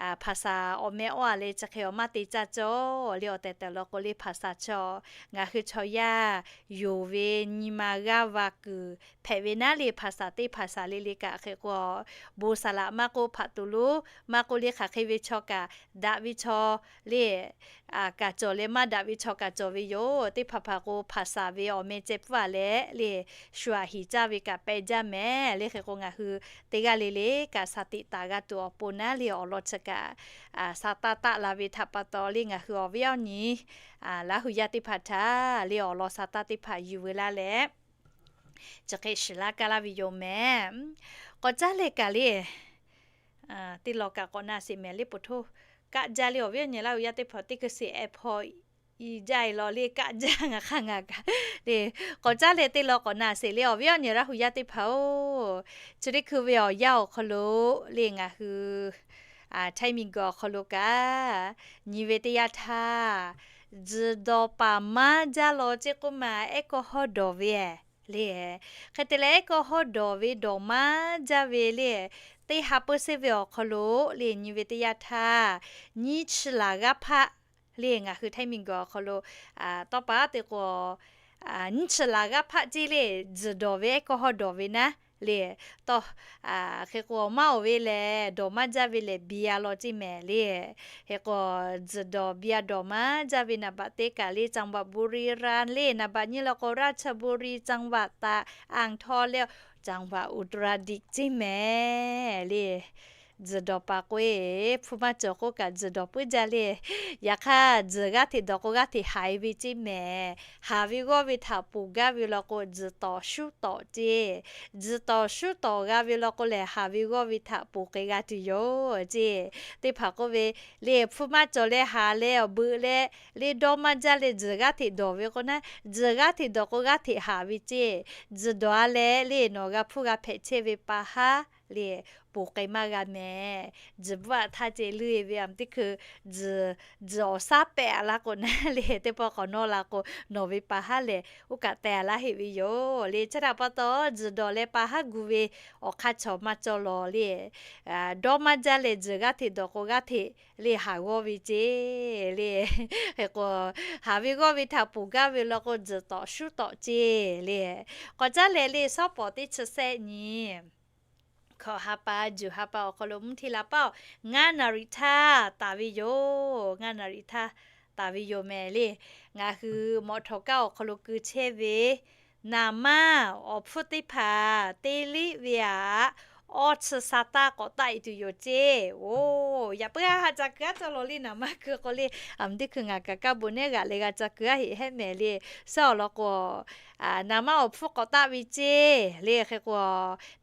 Hpaˍ saˍ awˬ meh awˬ a leh chi hk'e awˬ maˇ te caˇ cawˬ le. Awˬ tehˬ tehˬ law k'o le, hpaˍ saˍ chaw ngaˬ hui chaw yaˇ yonˍ ve nyi ma g'aˇ va kuiˬ hpehꞈ ve naˉ le. Hpaˍ saˍ teˇ hpaˍ saˍ le le kaꞈ hk'e k'o, bon saˍ laꞈ maˇ k'oˆ hpaꞈ tuˬ lonˉ maˇ k'oˆ le, hk'aˬ hk'e ve chaw kaꞈ daꞈ ve chaw le kaꞈ cawˬ leh, maˇ daꞈ ve chaw kaꞈ cawˬ ve yoˬ. Teˇ hpaˍ hpaˍ k'o hpaˍ saˍ ve awˬ meh ceh pfuhˇ a leh le, shu aꞈ hiˍ caˇ ve kaꞈ pehˇ jaˇ mehˍ le. Hk'e k'o ngaˬ hui teˇ g'aˇ le le kaꞈ sa teꞈ taˍ g'a tuˬ awˬ pon naˉ le, awˬ lawn chi kaꞈ sa taˇ taˆ la ve htaꞈ pa taw le, ngaˬ hui awˬ viˉ awˬ nyi Laˇ hu yaˇ teˇ hpaˍ htaꞈ le awˬ lawn sa taˇ teˇ hpaˍ yuˬ veu laˇ leh, chi hk'e shiˍ laˇ kaˇ laˇ ve yoˬ mehˍ. K'awꞈ caˉ leh kaꞈ le, teˇ law kaꞈ k'awꞈ na sheˍ mehˍ le, poˬ htoˇ kaˆ jaˇ le. Awˬ viˉ awˬ nyi Laˇ hu yaˇ teˇ hpaˍ teˇ hkui sheˍ ehˉ hpawˇ i jaˇ e law le, kaˆ jaˇ ngaˬ hk'aˇ ngaˬ kaꞈ le. K'awꞈ caˉ leh teˇ law k'awꞈ na sheˍ le. Awˬ viˉ awˬ nyi Laˇ hu yaˇ teˇ hpaˍ-oˬ, chi teˇ hkui ve awˬ yanˇ awˬ hk'aw lo le ngaˬ hui Htaiˇ miˬguiˬ awˬ hk'aw lo kaꞈ nyi ve teˇ yanˇ htaˇ, tzuhˬ dawˬ paˍ maˇ jaˇ law ceˇ k'oˆ ma, ehˉ kawˇ hawˇ dawˬ ve le. Hk'e te leh ehˉ kawˇ hawˇ dawˬ ve dawˬ maˇ jaˇ ve le, teˇ ha peuˇ sehˉ ve awˬ hk'aw lo le nyi ve teˇ yanˇ htaˇ, nyiˇ chi laˬ g'aˇ hpaˆ le ngaˬ hui Htaiˇ miˬguiˬ awˬ hk'aw lo tawˇ pa te k'o, nyiˇ chi laˬ g'aˇ hpaˆ ceˇ le, tzuhˬ dawˬ ve ehˉ kawˇ hawˇ dawˬ ve naˉ le. Tawˇ hk'e k'o maˇ oˬ ve lehˬ, dawˬ maˇ jaˇ ve lehˬ, biˇ a law ceˇ mehˍ le. Hk'e k'o, tzuhˬ dawˬ biˇ a dawˬ maˇ jaˇ ve naˍ baꞈ teˇ kaꞈ le, จังหวัดบุรีรัมย์ le, naˍ baꞈ nyiˇ law k'o ราชบุรี จังหวัดตาก อ่างทอง le, จังหวัดอุตรดิตถ์ ceˇ mehˍ le. Tzuhˬ dawˬ paˍ k'o e, hpu maˇ cawˬ k'oˆ kaꞈ tzuhˬ dawˬ puiˉ jaˇ le. Yaꞈ hk'aˇ tzuhˬ g'aˇ hteꞈ dawˬ k'o g'aˇ hteꞈ haˍ e ve ceˇ mehˍ. Haˍ ve g'awˇ ve htaꞈ ponˬ gaˇ ve law k'o, tzuhˬ tawˍ shuˉ tawˍ ceˇ. Tzuhˬ tawˍ shuˉ tawˍ g'a ve law k'o lehˬ, haˍ ve g'awˇ ve htaꞈ ponˬ k'ai g'a tuˬ yoˬ ceˇ. Teˇ hpaˍ k'oˆ ve, le hpu maˇ cawˬ leh haˍ leh awˬ beuꞈ leh, le dawˇ maˇ jaˇ leh tzuhˬ g'aˇ hteꞈ dawˬ ve k'o naˉ, tzuhˬ g'aˇ hteꞈ dawˬ k'o g'aˇ hteꞈ haˍ ve ceˇ. Tzuhˬ dawˬ a leh le nawˬ g'a hpuˇ g'a hpehꞈ chehˇ ve pa haˉ le, ponˬ k'ai maˇ g'a mehˍ. Tzuhˬ bvuhˆ aꞈ htaˇ ceh leuˆ e ve a teˇ hkui, tzuhˬ awˬ shaˉ pehꞈ a laˇ k'o naˉ le, teˇ pawˆ k'awꞈ nawˇ la k'o, nawˬ ve pa haˉ lehˬ oˇ kaꞈ teh a laˇ heˆ ve yoˬ le. Chi htaꞈ pa taw, tzuhˬ dawˬ leh pa haˉ gu ve awˬ hk'aˇ chaw maˇ cawˬ law le. Dawˇ maˇ jaˇ leh tzuhˬ g'aˇ hteꞈ dawˬ k'o g'aˇ hteꞈ le haˍ g'awˇ ve ceˇ le. Hk'e k'o, haˍ ve g'awˇ ve htaꞈ ponˬ gaˇ ve law k'o, tzuhˬ tawˍ shuˉ tawˍ ceˇ le. K'awꞈ caˉ leh le, shawˉ pawˍ teˇ chi sehˆ nyi hkawꞈ ha pa juˬ ha pa awˬ hk'aw lo mvuhˇ hteˇ la paˇ-oˬ, ngaˇ naˍ riˍ htaˇ taˍ ve yoˬ. Ngaˇ naˍ riˍ htaˇ taˍ ve yoˬ mehˍ le. Ngaˬ hui mawꞈ htawˍ kaˇ awˬ hk'aw lo keu chehˇ ve naˍ manˇ awˬ hpfuhˇ teˇ hpaˍ teˇ liˆ ve aꞈ, awˇ chi sa taˇ k'awꞈ taˆ e tuˬ yoˬ ceˇ. Oˬ, yaꞈ puiˉ haˉ haˆ ca keu aˉ cawˇ law le, naˍ manˇ keu k'o le, a mvuhˇ teˇ hkui ngaˬ kaꞈ kaˇ bon neˉ g'aꞈ leh g'a ca keu aˉ heꞈ hehˉ mehˍ le. Suhˉ awˬ lawn k'o, naˍ manˇ awˬ hpfuhˇ k'awꞈ taˆ ve ceˇ le. Hk'e k'o,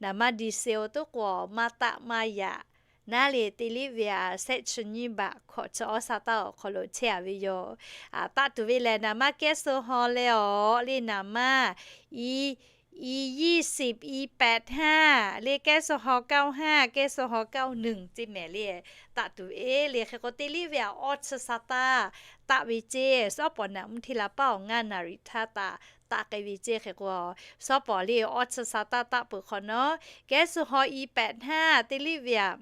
naˍ manˇ di se oˬ toˉ k'o maˇ taˆ maˇ yaꞈ naˉ le, teˇ liˆ ve aꞈ, sehˆ chi nyiˇ baꞈ hkawꞈ chi awˇ sa taˇ awˬ hk'aw lo chehˇ a ve yoˬ. Taˆ tuˬ ve lehˬ, naˍ manˇ แก๊สโซฮอล์ leh awˬ le naˍ manˇ อี ยี่สิบ อีแปดห้า le แก๊สโซฮอล์ เก้าห้า แก๊สโซฮอล์ เก้าหนึ่ง ceˇ mehˍ le. Taˆ tuˬ ve le. Hk'e k'o teˇ liˆ ve aꞈ, awˇ chi sa taˇ taˆ ve ceˇ. Shawˉ pawˍ naꞈ mvuhˇ hteˇ la paˇ-oˬ, ngaˇ naˍ riˍ htaˇ taꞈ taˆ k'ai ve ceˇ. Hk'e k'o, shawˉ pawˍ le awˇ chi sa taˇ taˆ peuˬ hk'awꞈ nawˉ, แก๊สโซฮอล์ อีแปดห้า teˇ liˆ ve aꞈ,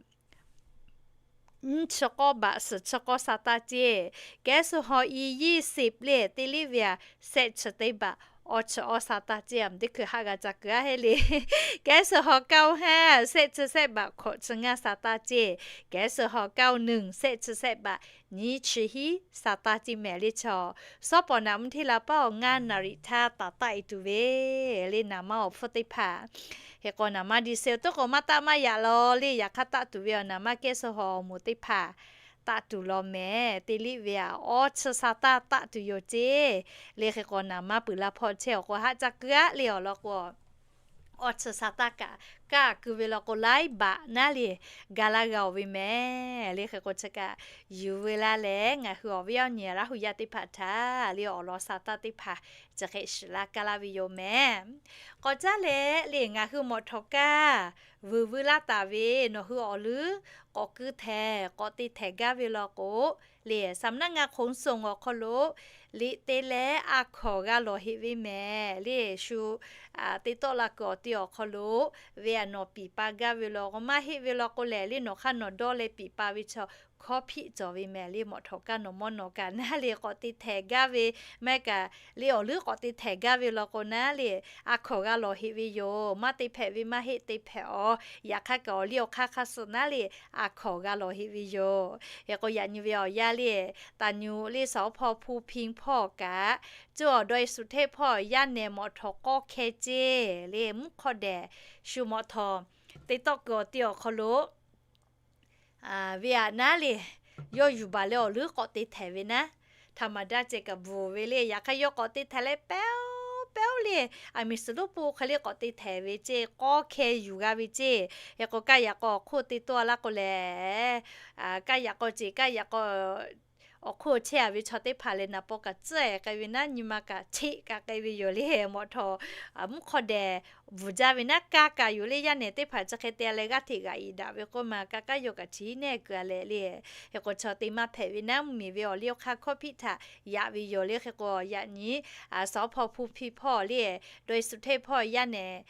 nyiˇ chi k'awˇ baꞈ suhˍ chi k'awˇ sa taˇ ceˇ. แก๊สโซฮอล์ อียี่สิบ le teˇ liˆ ve aꞈ, sehˆ chi teˇ baꞈ awˇ chi awˇ sa taˇ ceˇ, a, teˇ hkui haˆ g'a ca kuiˬ aˉ heˆ le. แก๊สโซฮอล์ เก้าห้า แซะ chi แซะ บาท hkawꞈ chi ngaˇ sa taˇ ceˇ, แก๊สโซฮอล์ เก้าหนึ่ง แซะ chi แซะ บาท nyiˇ chi hiˉ sa taˇ ceˇ mehˍ le. Chaw sawˉ pawˍ naˍ mvuhˇ hteˇ la paˉ awˬ ngaˇ naˍ riˍ htaˇ taˍ taˆ e tuˬ ve le naˍ manˇ awˬ hpfuhˇ teˇ hpaˍ. Hk'e k'o naˍ manˇ ดีเซล teˇ k'o maˇ taˆ maˇ yaꞈ law le, yaꞈ hk'aˇ taˆ tuˬ ve awˬ naˍ manˇ แก๊สโซฮอล์ awˬ moˍ teˇ hpaˍ taˆ tuˬ law mehˍ. Teˇ liˆ ve aꞈ awˇ chi sa taˇ taˆ tuˬ yoˬ ceˇ. Le hk'e k'o naˍ manˇ peuˬ la hpawˇ chehˇ awˬ k'o haˆ ca kuiˬ aˉ le awˬ lawn k'o, awˇ chi sa taˇ kaꞈ kaˇ keu ve law k'o laiˉ baꞈ naˉ le ga laˇ g'a oˬ ve mehˍ. Le hk'e k'o chi kaꞈ yuˬ veu laˇ leh ngaˬ hui awˬ viˉ awˬ nyi Laˇ hu yaˇ teˇ hpaˍ htaꞈ le awˬ lawn sa taˇ teˇ hpaˍ chi hk'e shiˍ laˇ kaˇ laˇ ve yoˬ mehˍ. K'awꞈ caˉ leh le ngaˬ hui mawˬ htawꞈ kaˇ vuiˬ veu laˇ taˍ ve nawˬ hui awˬ leuˉ k'awꞈ keu htehꞈ k'awꞈ te htehꞈ gaˇ ve law k'o, le สำนักงานขนส่ง awˬ hk'aw lo liꞈ te leh a hkawˍ g'a lawˬ heꞈ ve mehˍ. Le shu te tawˆ la kuiˬ awˬ te awˬ hk'aw lo ve aꞈ nawˬ piˍ pa gaˇ ve law k'o, maˇ heˆ ve law k'o lehˬ le nawˬ hk'aˇ nawˬ dawˇ leh piˍ pa ve chaw hkawˇ hpiˆ cawˬ ve mehˍ. Le mawˬ htawꞈ kaˇ nawˬ mawˇ nawˬ kaꞈ naˉ le k'awꞈ te htehꞈ gaˇ ve, maˇ heˆ kaꞈ le awˬ leuˉ k'awꞈ te htehꞈ gaˇ ve law k'o naˉ le a hkawˍ g'a lawˬ heꞈ ve yoˬ. Maˇ te hpehꞈ ve maˇ heˆ te hpehꞈ awˬ, yaꞈ hk'aˇ kaꞈ awˬ liˇ awˬ hk'aˇ hk'a suhˍ naˉ le a hkawˍ g'a lawˬ heꞈ ve yoˬ. Hk'e k'o yaꞈ nyi ve awˬ yanˇ le, taˍ nyuꞈ le สภ.ภูพิงค์ hpawˇ kaꞈ, cawˇ awˬ ดอยสุเทพ hpawˇ yaˇ nehˬ mawˬ htawꞈ k'awˇ hkeh ceˇ le mvuhˇ hk'awˇ dehˬ shu mawˬ htawꞈ te tawˆ kuiˬ awˬ te awˬ hk'aw lo ve aꞈ naˉ le yawˇ yuˬ baˬ leh awˬ leuˉ k'awꞈ te htehꞈ ve naˉ, htaꞈ maˍ daˇ ceh kaꞈ bvuhˬ ve le. Yaꞈ hk'aˇ yawˇ k'awꞈ te htehꞈ leh pehˉ-oˆ pehˉ-oˆ le, aˬ miˍ suhˍ lonˉ po hk'e le k'awꞈ te htehꞈ ve ceˇ, k'awˇ hkeh yuˬ g'a ve ceˇ. Hk'e k'o kaˇ yaꞈ k'aw awˬ hk'oˆ te tawˆ laˇ k'o lehˬ, kaˇ yaꞈ k'aw ceˬ kaˇ yaꞈ k'aw awˬ hk'oˆ chehˇ a ve chaw teˇ hpaˍ lehˬ naˍ paw kaꞈ tcuhˉ e k'ai ve naˉ, nyi ma kaꞈ cheˆ kaꞈ k'ai ve yoˬ le. Mawˬ htawꞈ mvuhˇ hk'awˇ dehˬ bvuhˬ jaˇ ve naˉ kaˇ kaꞈ yoˬ le. Yaˇ nehˬ teˇ hpaˍ chi hk'e te a leh g'aˇ hteꞈ g'aꞈ iˍ daꞈ ve k'oˆ ma kaˇ kaˇ yawˇ kaꞈ chi nehˆ keu a leh le. Hk'e k'o chaw te maˇ hpehꞈ ve naˉ mvuhˇmiˬ ve awˬ liˇ awˬ hk'aˇ hkawˇ hpiˆ htaꞈ yaꞈ ve yoˬ le. Hk'e k'o yaꞈ nyi สภ.ภูพิงค์ hpawˇ le ดอยสุเทพ hpawˇ yaˇ nehˬ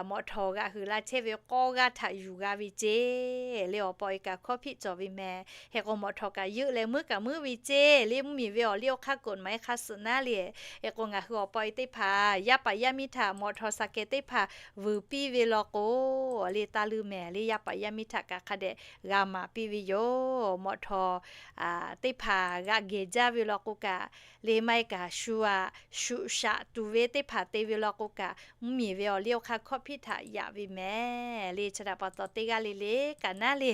mawˬ htawꞈ g'aꞈ huiˍ la chehˇ ve k'awˇ g'aˇ htaꞈ yuˬ g'a ve ceˇ le awˬ pa e kaꞈ hkawˇ hpiˆ cawˬ ve mehˍ. Hk'e k'o mawˬ htawꞈ kaꞈ yeuˆ leh meuˉ kaꞈ meuˉ ve ceˇ le mvuhˇmiˬ ve awˬ liˇ awˬ hk'aˇ กฎหมาย hk'a suhˍ naˉ le. Hk'e k'o ngaˬ hui awˬ pa e teˇ hpaˍ yaˇ paˍ yaˇ miˇ htaꞈ mawˬ htawꞈ สแกน teˇ hpaˍ vuiˬ piˇ ve law k'o le taˇ leuˇ mehˍ le. Yaˇ paˍ yaˇ miˇ htaꞈ kaꞈ hk'a dehꞈ g'a maˍ piˇ ve yoˬ. Mawˬ htawꞈ teˇ hpaˍ g'aꞈ geh jaˇ ve law k'o kaꞈ le maˇ heˆ kaꞈ shu aꞈ shuꞈ shaꞈ tuˬ ve teˇ hpaˍ te ve law k'o kaꞈ mvuhˇmiˬ ve awˬ liˇ awˬ hk'aˇ hkawˇ hpiˆ htaꞈ yaꞈ ve mehˍ le. Chi htaꞈ pa taw teˇ g'aˇ le le kaꞈ naˉ le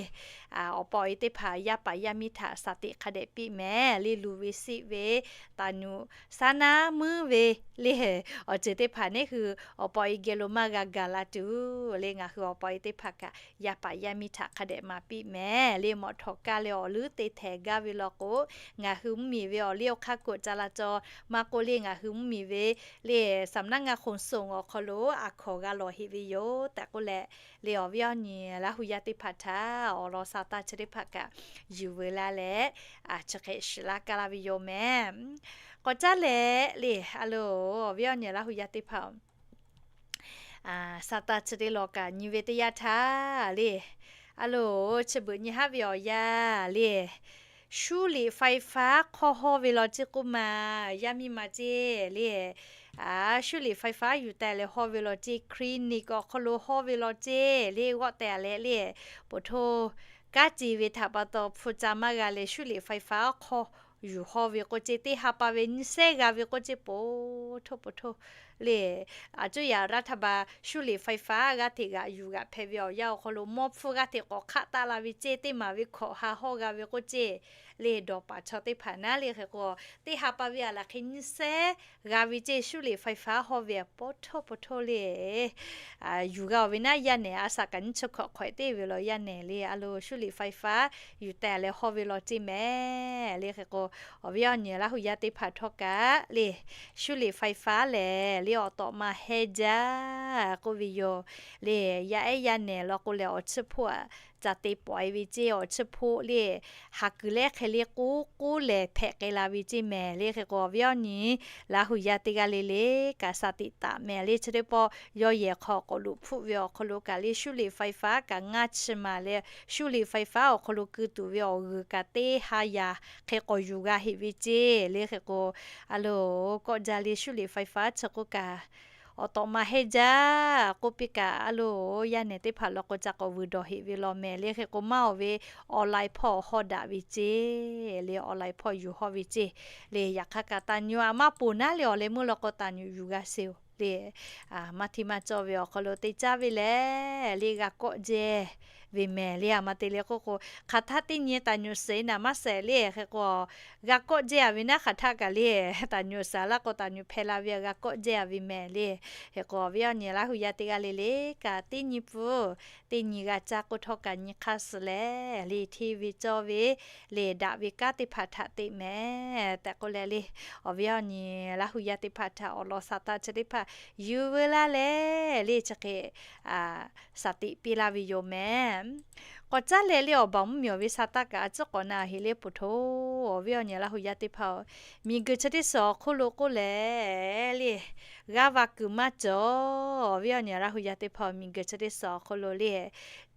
awˬ pa e teˇ hpaˍ yaˇ paˍ yaˇ miˇ htaꞈ shaˍ teꞈ hk'a dehꞈ piˇ mehˍ le. Luˬ ve siˆ ve taˍ nyuꞈ saˉ naˉ meuˇ ve le awˬ ceuˬ teˇ hpaˍ neˉ hui awˬ pa e geh lo maˇ g'a gaˬ la tuˬ le ngaˬ hui awˬ pa e teˇ hpaˍ kaꞈ yaˇ paˍ yaˇ miˇ htaꞈ hk'a dehꞈ maˍ piˇ mehˍ le. Mawˬ htawꞈ kaˇ leh awˬ leuˉ te htehꞈ gaˇ ve law k'o, ngaˬ hui mvuhˇmiˬ ve awˬ liˇ awˬ hk'aˇ กฎจราจร maˇ k'oˆ le ngaˬ hui mvuhˇmiˬ ve le สำนักงานขนส่ง awˬ hk'aw lo a hkawˍ g'a lawˬ heꞈ ve yoˬ tehꞈ k'oˆ leh le awˬ viˉ awˬ nyi Laˇ hu yaˇ teˇ hpaˍ htaꞈ awˬ lawn sa taˇ chi teˇ hpaˍ kaꞈ yuˬ veu la leh chi hk'e shiˍ laˇ kaˇ laˇ ve yoˬ mehˍ. K'awꞈ caˉ leh le a loˬ awˬ viˉ awˬ nyi Laˇ hu yaˇ teˇ hpaˍ sa taˇ chi teˇ law kaꞈ nyi ve teˇ yanˇ htaˇ le a loˬ chi beuꞈ nyi haˉ ve awˬ yanˇ le 修理ไฟฟ้า hk'aw hawˇ ve law ceˇ k'oˆ ma yaˇ miˇ ma ceˇ le 修理ไฟฟ้า yuˬ tehꞈ leh hawˇ ve law ceˇ, clinic awˬ hk'aw lo hawˇ ve law ceˇ le g'awˆ tehꞈ leh le, po htoˇ, kanˉ ce ve htaꞈ pa taw hpu ca maˇ g'a leh 修理ไฟฟ้า hk'aw yuˬ hawˇ ve k'oˆ ceˇ, teˇ ha pa ve nyiˇ sehˉ g'a ve k'oˆ ceˇ, po htoˇ po htoˇ le. A cuˇ yaꞈ รัฐบาล 修理ไฟฟ้า g'aˇ hteꞈ g'aꞈ yuˬ g'aꞈ hpehꞈ ve awˬ yanˇ awˬ hk'aw lo mawˇ hpfuhˇ g'aˇ hteꞈ k'awꞈ hk'aˆ taˆ la ve ceˇ, teˇ maˍ ve hkawꞈ ha hawˇ g'a ve k'oˆ ceˇ le. Dawˬ paˍ chaw teˇ hpaˍ naˉ le hk'e k'o teˇ ha pa ve aˬ laˬ hk'e nyiˇ sehˉ g'a ve ceˇ 修理ไฟฟ้า hawˇ ve a po htoˇ po htoˇ le. Yuˬ g'a oˬ ve naˉ yaˇ nehˬ a shaꞈ kaꞈ nyiˇ chi hkawꞈ hk'awehꞈ teˇ ve law yaˇ nehˬ le a loˬ 修理ไฟฟ้า yuˬ tehꞈ leh hawˇ ve law ceˇ mehˍ le. Hk'e k'o awˬ viˉ awˬ nyi Laˇ hu yaˇ teˇ hpaˍ htawˇ kaꞈ le 修理ไฟฟ้า lehˬ le awˬ tawꞈ ma heh jaˇ k'oˆ ve yoˬ le. Yaˇ ehˉ yaˇ nehˬ law k'o lehˬ awˬ chiˇ hpoˆ aꞈ ca te pawˍ-e ve ceˇ, awˬ chi hpoˆ le, ha kuiˬ lehˉ hk'e le k'oˆ k'oˆ lehˬ hpehꞈ k'ai la ve ceˇ mehˍ le. Hk'e k'o awˬ viˉ awˬ nyi Laˇ hu yaˇ teˇ g'aˇ le le kaꞈ shaˍ tiꞈ taˍ mehˍ le. Chi teˇ pawˆ yawˇ yehˬ hk'aw k'awꞈ loꞈ hpfuhˆ ve awˬ hk'aw lo kaꞈ le 输电发电 kaꞈ ngaˇ chi maˍ leh 输电发电 awˬ hk'aw lo keu tuˬ ve awˬ g'uiˬ kaꞈ teˇ ha yaꞈ hk'e k'awꞈ yuˬ g'a heꞈ ve ceˇ le. Hk'e k'o a loˬ kawˆ jaˇ le 输电发电 chi k'oˆ kaꞈ awˬ tawꞈ ma hehnˇ jaˇ k'oˆ piˇ kaꞈ a loˬ yaˇ nehˬ teˇ hpaˍ law k'o ca k'awꞈ vuiˬ dawˬ heꞈ ve law mehˍ le. Hk'e k'o maˇ awˬ ve online hpawˇ hawˇ daꞈ ve ceˇ le, online hpawˇ yuˬ hawˇ ve ceˇ le. Yaꞈ hk'aˇ kaꞈ taˍ nyuꞈ a maˇ ponˬ naˉ le awˬ leh meuˇ law k'o taˍ nyuꞈ yuˬ g'a sheˍ-oˬ le. Maˇ hteˇ maˇ cawˇ ve awˬ hk'aw lo te caˇ ve lehˬ le g'a kawˆ jehˇ ve mehˍ le. A ma te le k'oˆ k'o hk'aˬ htaˇ teˇ nyi taˍ nyuꞈ suhˍ-e naˍ maˇ shehˍ le. Hk'e k'o g'a kawˆ jehˇ a ve naˉ hk'aˬ htaˇ kaꞈ le taˍ nyuꞈ suhˍ laˇ k'o taˍ nyuꞈ hpehˇ la ve g'a kawˆ jehˇ a ve mehˍ le. Hk'e k'o awˬ viˉ awˬ nyi Laˇ hu yaˇ teˇ g'aˇ le le kaꞈ teˇ nyi pfuhˇ teˇ nyi g'a caˇ k'oˆ htawˇ kaꞈ nyi hk'aˇ suhˍ leh le hteˇ ve cawˇ ve le daꞈ ve kanˉ teˇ hpaˍ htaꞈ te mehˍ tehꞈ k'oˆ leh le awˬ viˉ awˬ nyi Laˇ hu yaˇ teˇ hpaˍ htaꞈ awˬ lawn shaˍ taˆ chi teˇ hpaˍ yuˬ veu laˇ leh le chi hk'e shaˍ tiꞈ piˇ laˇ ve yoˬ mehˍ. K'awꞈ caˉ leh le awˬ baˬ mvuhˇ miˬ awˬ ve shaˍ taˆ kaꞈ a ciˉ k'awꞈ na heꞈ le poˬ htoˬ. Awˬ viˉ awˬ nyi Laˇ hu yaˇ teˇ hpaˍ-oˬ, miˬ guiˬ chi teˇ suhˍ awˬ hk'oˆ lo k'oˆ leh le g'aˇ va kuiˬ maˇ cawˬ. Awˬ viˉ awˬ nyi Laˇ hu yaˇ teˇ hpaˍ-oˬ, miˬ guiˬ chi teˇ suhˍ awˬ hk'oˆ lo le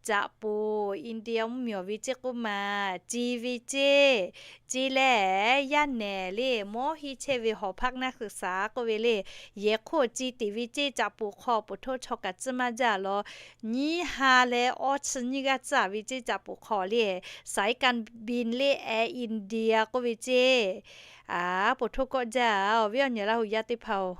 caꞈ poˍ India mvuhˇ miˬ awˬ ve ceˇ k'oˆ maˬ ci ve ceˇ. Ci leh yaˇ nehˬ le mawˇ hiˇ chehˇ ve หอพักนักศึกษา k'oˆ ve le yehˬ hk'oˆ ci tiˍ ve ceˇ. Caꞈ poˍ hk'aw poˬ htoˇ chaw kaꞈ tcuhˇ maˇ jaˇ law. Nyiˇ ha leh awˇ chi nyiˇ g'aˇ tcuhˇ ve ceˇ. Caꞈ poˍ hk'aw le saiˍ kanˍ biˇ le Air India k'oˆ ve ceˇ. Poˬ htoˇ kawˆ jaˇ. Awˬ viˉ awˬ nyi Laˇ hu yaˇ teˇ hpaˍ-oˬ,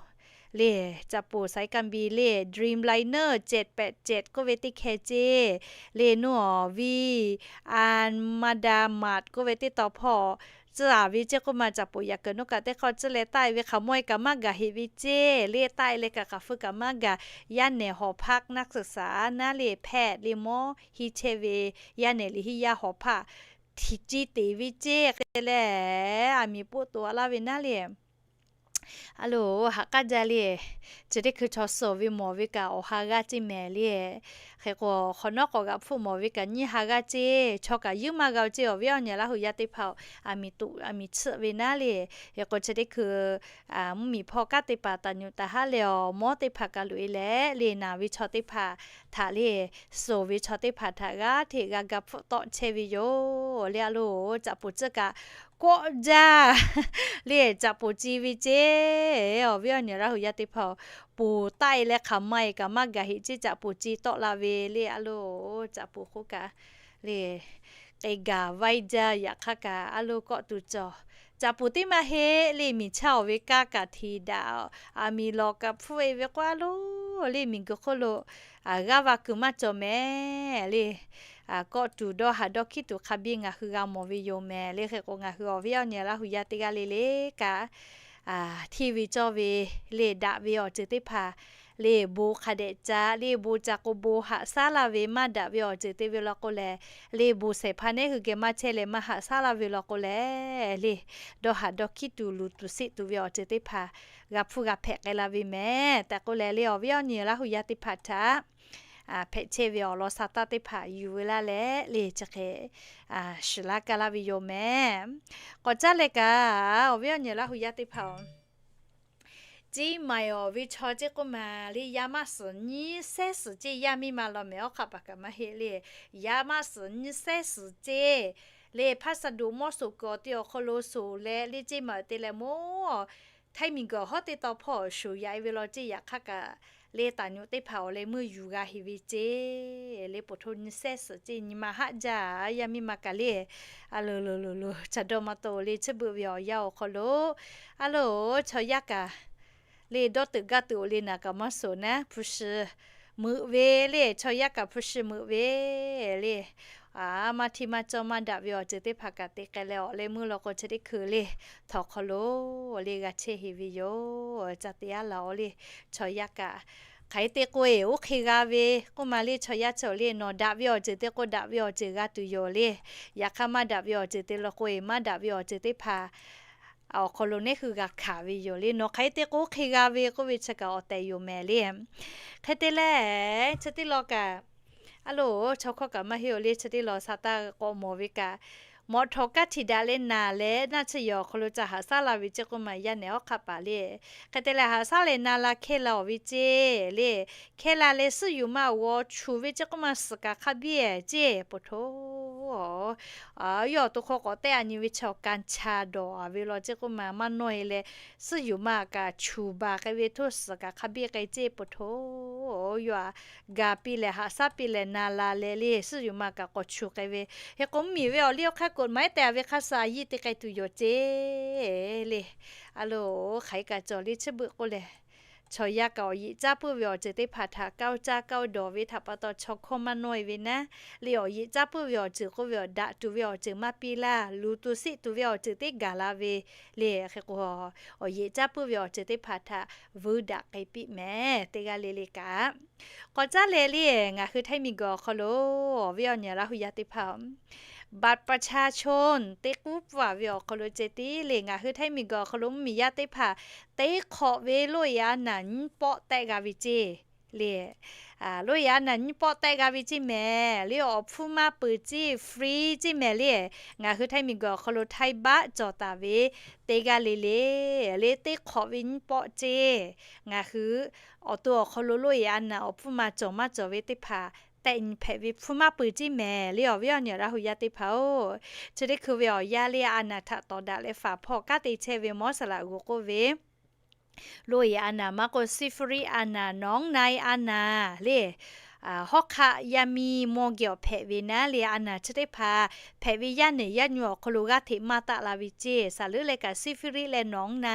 le caꞈ poˍ saiˍ kanˍ biˇ le Dreamliner เจ็ดแปดเจ็ด k'oˆ ve teˇ hkeh ceˇ. Le nuˇ awˬ viˇ Armada Mart k'oˆ ve teˇ taw hpawˇ tcuhˇ a ve ceˇ k'oˆ maˬ. Caꞈ poˍ yaꞈ kuiˬ nuˇ kaꞈ teˇ hk'awꞈ tcuhˇ leh taˆ-e ve hk'aˬ mawˇ-e kaꞈ maˇ gaˬ heꞈ ve ceˇ. Le taˆ-e leh kaꞈ hk'aˬ feu kaꞈ maˇ gaˬ. Yaˇ nehˬ หอพักนักศึกษา naˉ le hpehꞈ le mawˇ hiˇ chehˇ ve yaˇ nehˬ liꞈ hiˇ yaˇ หอพัก tiˍ ci teˍ ve ceˇ. Hk'e te leh aˬ miˍ poˆ toꞈ a laˇ ve naˉ le a loˬ haꞈ k'aˉ jaˇ le. Chi teˇ hkui chaw suhˍ ve mawˬ ve kaꞈ awˬ ha g'aˇ ceˇ mehˍ le. Hk'e k'o hk'awꞈ nawˉ k'awꞈ g'aꞈ hpfuhˆ mawˬ ve kaꞈ nyiˇ ha g'aˇ ceˇ. Chaw kaꞈ yeuˉ maˇ g'a-o ceˇ. Awˬ viˉ awˬ nyi Laˇ hu yaˇ teˇ hpaˍ-oˬ, aˬ miˍ toꞈ aˬ miˍ tsuhˆ ve naˉ le. Hk'e k'o chi teˇ hkui mvuhˇ miˬ hpawˇ kanˉ teˇ hpaˍ taˍ nyu taˍ haˉ leh awˬ mawˇ teˇ hpaˍ kaꞈ loꞈ-e leh le naˬ ve chaw teˇ hpaˍ htaꞈ le suhˍ ve chaw teˇ hpaˍ htaꞈ g'aˇ hteꞈ g'a ga hpfuhˆ tawˆ chehˇ ve yoˬ le. A loˬ caꞈ poˍ tcuhˇ kaꞈ kawˆ jaˇ le caꞈ poˍ ci ve ceˇ. Awˬ viˉ awˬ nyi Laˇ hu yaˇ teˇ hpaˍ-oˬ, poˬ taˆ-e leh hk'aˬ ma-e kaꞈ maˇ gaˬ heꞈ ceˇ. Caꞈ poˍ ci tawˆ la ve le a loˬ caꞈ poˍ k'oˆ kaꞈ le k'e gaˬ vaiˇ jaˇ. Yaꞈ hk'aˇ kaꞈ a loˬ kawˆ tuˬ cawˬ. Caꞈ poˍ teˇ maˇ heˆ le miˬ chaˇ awˬ ve kaˇ kaꞈ htiˍ daꞈ aˬ miˍ lawˬ kaꞈ hpfuhˆ-e ve k'o a loˬ le miˬ guiˬ hk'oˆ lo g'aˇ va kuiˬ maˇ cawˬ mehˍ le. Kawˆ tuˬ dawˇ haꞈ dawˇ hkiˉ tuˬ hk'a biˇ ngaˬ hui g'a mawˬ ve yoˬ mehˍ le. Hk'e k'o ngaˬ hui awˬ viˉ awˬ nyi Laˇ hu yaˇ teˇ g'aˇ le le kaꞈ hteˇ ve cawˇ ve le daꞈ ve awˬ ceuˬ teˇ hpaˍ le bon hk'a dehꞈ ca le bon ca k'o bon haꞈ shaˉ laˇ ve maˇ daꞈ ve awˬ ceuˬ te ve law k'o lehˬ le bon shehˍ hpaˇ nehˉ hui geh maˇ chehˇ leh maˇ haꞈ shaˉ laˇ ve law k'o lehˬ le dawˇ haꞈ dawˇ hkiˉ tuˬ luˬ tuˬ siˆ tuˬ ve awˬ ceuˬ teˇ hpaˍ g'a hpfuhˇ g'a hpehꞈ k'ai la ve mehˍ tehꞈ k'oˆ leh le awˬ viˉ awˬ nyi Laˇ hu yaˇ teˇ hpaˍ htaꞈ hpehꞈ chehˇ ve awˬ lawn sha taˇ teˇ hpaˍ yuˬ veu laˇ leh le chi hk'e shiˍ laˇ ka laˇ ve yoˬ mehˍ. K'awꞈ caˉ leh kaꞈ awˬ viˉ awˬ nyi Laˇ hu yaˇ teˇ hpaˍ-oˬ, ceˇ maiˬ awˬ ve chaw ceˇ k'oˆ maˬ le yaˇ maˇ suhˍ nyiˇ sehˉ suhˍ ceˇ. Yaˇ miˇ ma law mehˍ awˬ hk'aˆ paˍ kaꞈ maˇ heˆ le. Yaˇ maˇ suhˍ nyiˇ sehˉ suhˍ ceˇ le hpaˇ sha doꞈ mawˇ shoˍ kuiˬ awˬ te awˬ hk'aw lo shoˍ leh le ceˇ maiˬ te leh mawˇ htaiˇ miˬ guiˬ hawˉ teˇ taw hpawˇ shoˍ yaꞈ-e ve law ceˇ. Yaꞈ hk'aˇ kaꞈ le taˍ nyu teˇ hpaˍ awˬ leh meuˇ yuˬ g'a heꞈ ve ceˇ. Le poˬ htoˇ nyiˇ sehˉ suhˍ ceˇ nyi ma haˆ jaˇ. Yaˇ miˇ ma kaꞈ le a loˬ loˬ loˬ loˬ ca dawˇ maˇ taw le chi beuꞈ ve awˬ yanˇ awˬ hk'aw lo a loˬ chaw yaˇ kaꞈ le dawˇ teuꞈ gaˇ teuꞈ-oˬ le naˬ kaꞈ maˇ shoˍ naˉ hpu shi meuꞈ ve le. Chaw yaˇ kaꞈ hpu shi meuꞈ ve le. Maˇ hteˇ maˇ cawˇ maˇ daꞈ ve awˬ ceuˬ teˇ hpaˍ kaꞈ te k'ai leh awˬ leh meuˇ law k'o chi teˇ hkui le htawnˍ hk'aw lo le g'a chehˇ heꞈ ve yoˬ. Ca te aˉ laˬ-oˬ le chaw yaˇ kaꞈ hk'aˬ hk'e te k'o-e oˇ hk'e g'a ve k'oˆ maˬ le chaw yaˇ chi-oˬ le nawˬ daꞈ ve awˬ ceuˬ te k'o daꞈ ve awˬ ceuˬ g'a tuˬ yoˬ le. Yaꞈ hk'aˇ maˇ daꞈ ve awˬ ceuˬ te law k'o-e maˇ daꞈ ve awˬ ceuˬ teˇ hpaˍ awˬ hk'aw lo nehˉ hui g'a hkanˍ ve yoˬ le. Nawˬ hk'aˬ hk'e te k'o oˇ hk'e g'a ve k'oˆ ve chi kaꞈ awˬ tehˬ yoˬ mehˍ le. Hk'e te leh chi teˇ law kaꞈ A loˬ, chaw hkawˇ kaꞈ maˇ heˆ-oˬ le, chi teˇ lawˬ sa taˇ k'awꞈ mawˬ ve kaꞈ, mawꞈ htawˍ kaˇ htiꞈ daꞈ leh naˬ leh naˆ tsuhˇ yawˬ awˬ hk'aw lo ca haꞈ shaˉ la ve ceˇ k'oˆ ma yaˇ nehˬ awˉ hk'aˆ paˍ le. Hk'e te leh haꞈ shaˉ leh na la hkehˇ la-oˬ ve ceˇ le. Hkehˇ la leh suhˉ yuˬ ma g'aw chuˬ ve ceˇ k'oˆ ma suhˍ kaꞈ hk'a biˇ ceˇ poˬ htoˬ. Yawˇ awˬ to hk'aw k'awꞈ tehˆ a nyi ve chaw kanˇ cha dawˬ a ve law ceˇ k'oˆ ma maˇ nawˇ e leh, suhˉ yuˬ ma kaꞈ chuˬ baˬ k'ai ve htoˇ suhˍ kaꞈ hk'a biˇ k'ai ceˇ poˬ htoˬ. Yawˇ a ga piˇ leh haꞈ shaˉ piˇ leh na la leh le, suhˉ yuˬ ma kaꞈ k'awꞈ chuˬ k'ai ve. Hk'e k'o mvuhˇmiˬ ve awˬ liˇ awˬ hk'aˇ k'o maˇ heˆ tehꞈ a ve hk'aˇ suh a yiˇ te k'ai tuˬ yoˬ ceˇ le. A loˬ, hk'aˬ hk'e kaꞈ cawˬ le chi beuꞈ k'oˆ leh, chaw yaˇ kaꞈ awˬ yeꞈ caˉ puiˉ ve awˬ ceuˬ teˇ hpaˍ htaꞈ kaˇ caˇ kaˇ dawˬ ve htaꞈ pa taw chaw hkawˇ maˇ nawˇ e ve naˉ le, awˬ yeꞈ caˉ puiˉ ve awˬ ceuˬ k'oˆ ve awˬ daꞈ tuˬ ve awˬ ceuˬ maˇ piˇ laˇ, luˬ tuˬ siˆ tuˬ ve awˬ ceuˬ teˇ gaˬ la ve le. Hk'e k'o, awˬ yeꞈ caˉ puiˉ ve awˬ ceuˬ teˇ hpaˍ htaꞈ vuiˇ daꞈ k'ai piˇ mehˍ teˇ g'aˇ le le kaꞈ. K'awꞈ caˉ leh le, ngaˬ hui Htaiˇ miˬguiˬ awˬ hk'aw lo awˬ viˉ awˬ nyi Laˇ huˍ yaˇ teˇ hpaˍ บัตรประชาชน teˇ k'uˉ pfuhˇ a ve awˬ hk'aw lo ceh tiˉ le, ngaˬ hui Htaiˇ miˬguiˬ awˬ hk'aw lo mvuhˇmiˬ yaˇ teˇ hpaˍ teˇ hk'awꞈ ve โรคอนามัย nyiˇ pawˆ tehˆ g'a ve ceˇ le. โรคอนามัย nyiˇ pawˆ tehˆ g'a ve ceˇ mehˍ le, awˬ hpfuhˇ maˇ peuˬ ceˇ, free ceˇ mehˍ le. Ngaˬ hui Htaiˇ miˬguiˬ awˬ hk'aw lo ไทยบัตร cawˬ taˍ ve teˇ g'aˇ le le, le teˇ hk'awꞈ ve nyiˇ pawˆ ceˇ. Ngaˬ hui awˬ to awˬ hk'aw lo โรคอนามัย awˬ hpfuhˇ ma cawˬ maˇ cawˬ ve teˇ hpaˍ tehˆ nyi hpehꞈ ve hpfuhˇ maˇ peuˬ ceˇ mehˍ le, awˬ viˉ awˬ nyi Laˇ huˍ yaˇ teˇ hpaˍ-oˬ. Chi teˇ hkui ve awˬ yanˇ le, a naˍ htaꞈ tawˍ daꞈ leh faˍ hpawˇ kanˉ te chehˇ ve mawˇ saˍ laꞈ g'oˍ k'oˆ ve โรคอนามัย maˇ k'o ซิฟิลิส a naˍ, หนองใน a naˍ le, hawˉ hk'aˆ yaˇ miˇ mawˇ geh awˬ hpehꞈ ve naˉ le, a naˍ chi teˇ hpaˍ hpehꞈ ve yaˇ nehˬ yaˇ nyu awˬ hk'aw lo g'aˇ hteꞈ maˇ taˆ la ve ceˇ. Saˍ leuˉ leh kaꞈ ซิฟิลิส leh หนองใน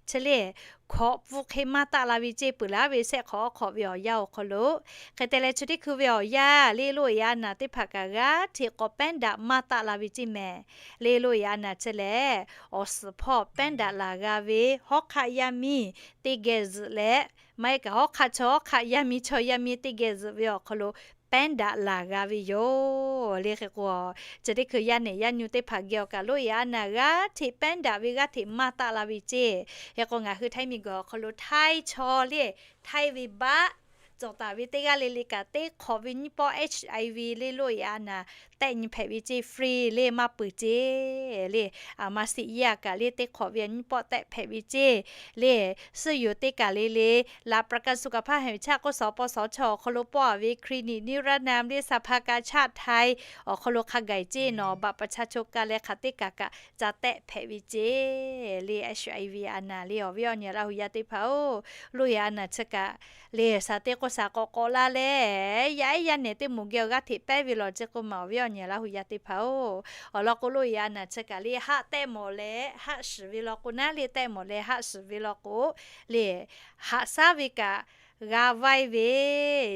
chi le, hkawꞈ pfuhˇ hk'e maˇ taˆ la ve ceˇ, peuˬ laˇ ve shehˆ hk'awꞈ awˉ hk'awꞈ ve awˬ yanˇ awˬ hk'aw lo. Hk'e te leh chi teˇ hkui ve awˬ yanˇ le, โรคอนามัย teˇ hpaˍ kaꞈ g'aˇ hteꞈ k'awꞈ แพทย์ daꞈ maˇ taˆ la ve ceˇ mehˍ le. โรคอนามัย chi lehˬ, awˬ suhˍ hpawˇ แพทย์ daꞈ laˬ g'a ve hawˉ hk'aˆ yaˇ miˇ teˇ geh zuhꞈ leh, maˇ heˆ kaꞈ hawˉ hk'aˆ chaw hawˉ hk'aˆ yaˇ miˇ chaw yaˇ miˇ teˇ geh zuhꞈ ve awˬ hk'aw lo แพทย์ daꞈ laˬ g'a ve yoˬ le. Hk'e k'o, chi teˇ hkui yaˇ nehˬ yaˇ nyu teˇ hpaˍ geh awˬ kaꞈ โรคอนามัย g'aˇ hteꞈ แพทย์ daꞈ ve g'aˇ hteꞈ maˇ taˆ la ve ceˇ. Hk'e k'o ngaˬ hui Htaiˇ miˬguiˬ awˬ hk'aw lo Htaiˇ chaw le, Htaiˇ ve บัตร cawˬ taˍ ve teˇ g'aˇ le le kaꞈ teˇ hk'awꞈ ve nyiˇ pawˆ HIV le โรคอนามัย tehˆ nyi hpehꞈ ve ceˇ, free le maˇ peuˬ ceˇ le. A ma siꞈ yaˇ kaꞈ le teˇ hk'awꞈ ve nyiˇ pawˆ tehˆ hpehꞈ ve ceˇ le. Suhˉ yuˬ teˇ kaˬ le le, หลักประกันสุขภาพแห่งชาติ k'oˆ sawˍ paw sawˍ chaw awˬ hk'aw lo pawˆ a ve คลินิกนิรนาม le สภากาชาดไทย awˬ hk'aw lo hk'a gaˬ ceˇ nawˬ บัตรประชาชน kaꞈ leh hk'aˬ teˇ kaˬ kaꞈ ca tehˆ hpehꞈ ve ceˇ le. HIV a naˍ le, awˬ viˉ awˬ nyi Laˇ huˍ yaˇ teˇ hpaˍ-oˬ, โรคอนามัย chi kaꞈ le, shaˍ teˇ k'oˆ shaˍ k'awꞈ k'awꞈ la leh, yaˇ ehˉ yaˇ nehˬ teˇ moˍ geh awˬ g'aˇ hteꞈ pehˉ ve law ceˇ k'oˆ ma, awˬ viˉ awˬ nyi Laˇ huˍ yaˇ teˇ hpaˍ-oˬ. Awˬ lawn k'o โรคอนามัย chi kaꞈ le, haˆ tehˆ mawˬ leh haˆ shiˍ ve law k'o naˉ le, tehˆ mawˬ leh haˆ shiˍ ve law k'o le, haꞈ shaˉ ve kaꞈ g'a vaiˇ ve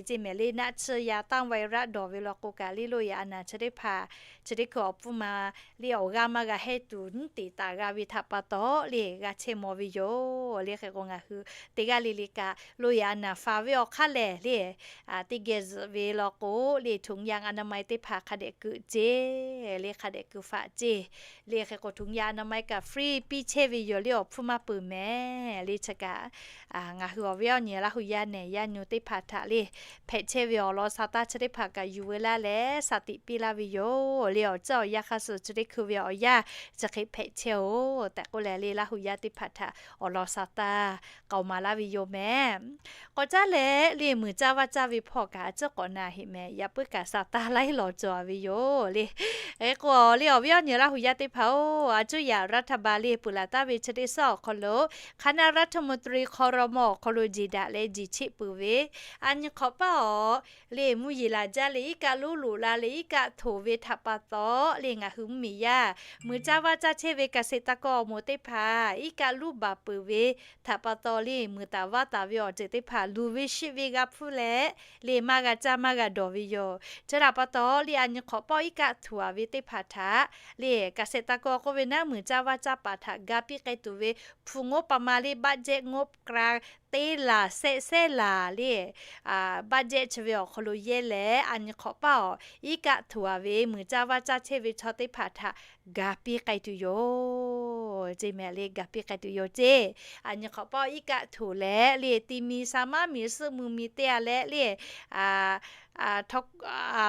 ceˇ mehˍ le. Naˆ tsuhˇ yaˇ ต้านไวรัส dawˬ ve law k'o kaꞈ le, โรคอนามัย chi teˇ hpaˍ chi teˇ hkui awˬ hpfuhˇ ma le awˬ g'aˇ maˇ g'a hehˇ tuˬ nyiˉ teꞈ taˍ g'a ve htaꞈ pa taw le, g'a chehˇ maw ve yoˬ le. Hk'e k'o ngaˬ hui teˇ g'aˇ le le kaꞈ โรคอนามัย faˍ ve awˬ hk'aˇ lehˬ le, teˇ geh zuhꞈ ve law k'o le, ถุงยางอนามัย teˇ hpaˍ hk'a dehꞈ keu ceˇ le, hk'a dehꞈ keu faꞈ ceˇ le. Hk'e k'o ถุงยางอนามัย kaꞈ free piˇ chehˇ ve yoˬ le, awˬ hpfuhˇ maˇ peuˬ mehˍ le. Chi kaꞈ ngaˬ hui awˬ viˉ awˬ nyi Laˇ huˍ yaˇ nehˬ yaˇ nyu teˇ hpaˍ htaꞈ le, hpehꞈ chehˇ ve awˬ lawn sha taˇ chi teˇ hpaˍ kaꞈ yuˬ veu laˇ leh sha tiꞈ piˇ laˇ ve yoˬ le. Awˬ ceuˬ awˬ yanˇ hk'a shuˍ chi teˇ hkui ve awˬ yanˇ chi hk'e hpehꞈ chehˇ-oˬ tehꞈ k'oˆ leh le, Laˇ huˍ yaˇ teˇ hpaˍ htaꞈ awˬ lawn sha taˇ k'aoˍ maˍ laˇ ve yoˬ mehˍ. K'awꞈ caˉ leh le, muiˬ caˇ vaˇ caˇ ve hpawˇ kaꞈ a ciˉ k'awꞈ na heˆ mehˍ. Yaꞈ puiˉ kaꞈ sha taˇ laiˉ lawˬ cawˬ ve yoˬ le. Hk'e k'o le, awˬ viˉ awˬ nyi Laˇ huˍ yaˇ teˇ hpaˍ-oˬ, a cuˇ yaꞈ รัฐบาล le peuˬ laˬ taˇ ve chi teˇ suhˉ awˬ hk'aw lo คณะรัฐมนตรี ครม. awˬ hk'aw lo jeˬ daꞈ leh jeˬ cheˆ peuˬ ve, a nyi hk'awꞈ paˇ awˬ le, mvuhˇ yeˬ laˬ jaˇ le, iˉ kaˆ luˉ loꞈ la le, iˉ kaˆ htoꞈ ve htaꞈ pa taw le, ngaˬ hui mvuhˇmiˬ yaˇ muiˬ caˇ vaˇ caˇ chehˇ ve เกษตรกร awˬ moˍ teˇ hpaˍ iˉ kaˆ luˉ baˬ peuˬ ve htaꞈ pa taw le, muiˬ taˍ vaˇ taˍ ve awˬ ceuˬ teˇ hpaˍ luˬ ve shiˆ ve g'a hpfuhˇ leh le, maˇ g'a caˇ maˇ g'a dawˬ ve yoˬ. Chi htaꞈ pa taw le, a nyi hk'awꞈ paˇ iˉ kaˆ htoꞈ a ve teˇ hpaˍ htaꞈ le, เกษตรกร k'oˆ ve naˉ, muiˬ caˇ vaˇ caˇ paˍ htaꞈ ga piˇ k'ai tuˬ ve hpu ngoˉ pa ma le, บัตเจ็ต งบกลาง teˇ laˬ shehˆ shehˆ laˬ le, บัตเจ็ต chi ve awˬ hk'aw lo yehˇ leh, a nyi hk'awꞈ paˇ awˬ iˉ kaˆ htoꞈ a ve muiˬ caˇ vaˇ caˇ chehˇ ve chaw teˇ hpaˍ htaꞈ ga piˇ k'ai tuˬ yoˬ ceˇ mehˍ le, ga piˇ k'ai tuˬ yoˬ ceˇ. A nyi hk'awꞈ paˇ iˉ kaˆ htoꞈ leh le, ti mi sha maˉ mi suhˆ mui mi teˇ a leh le,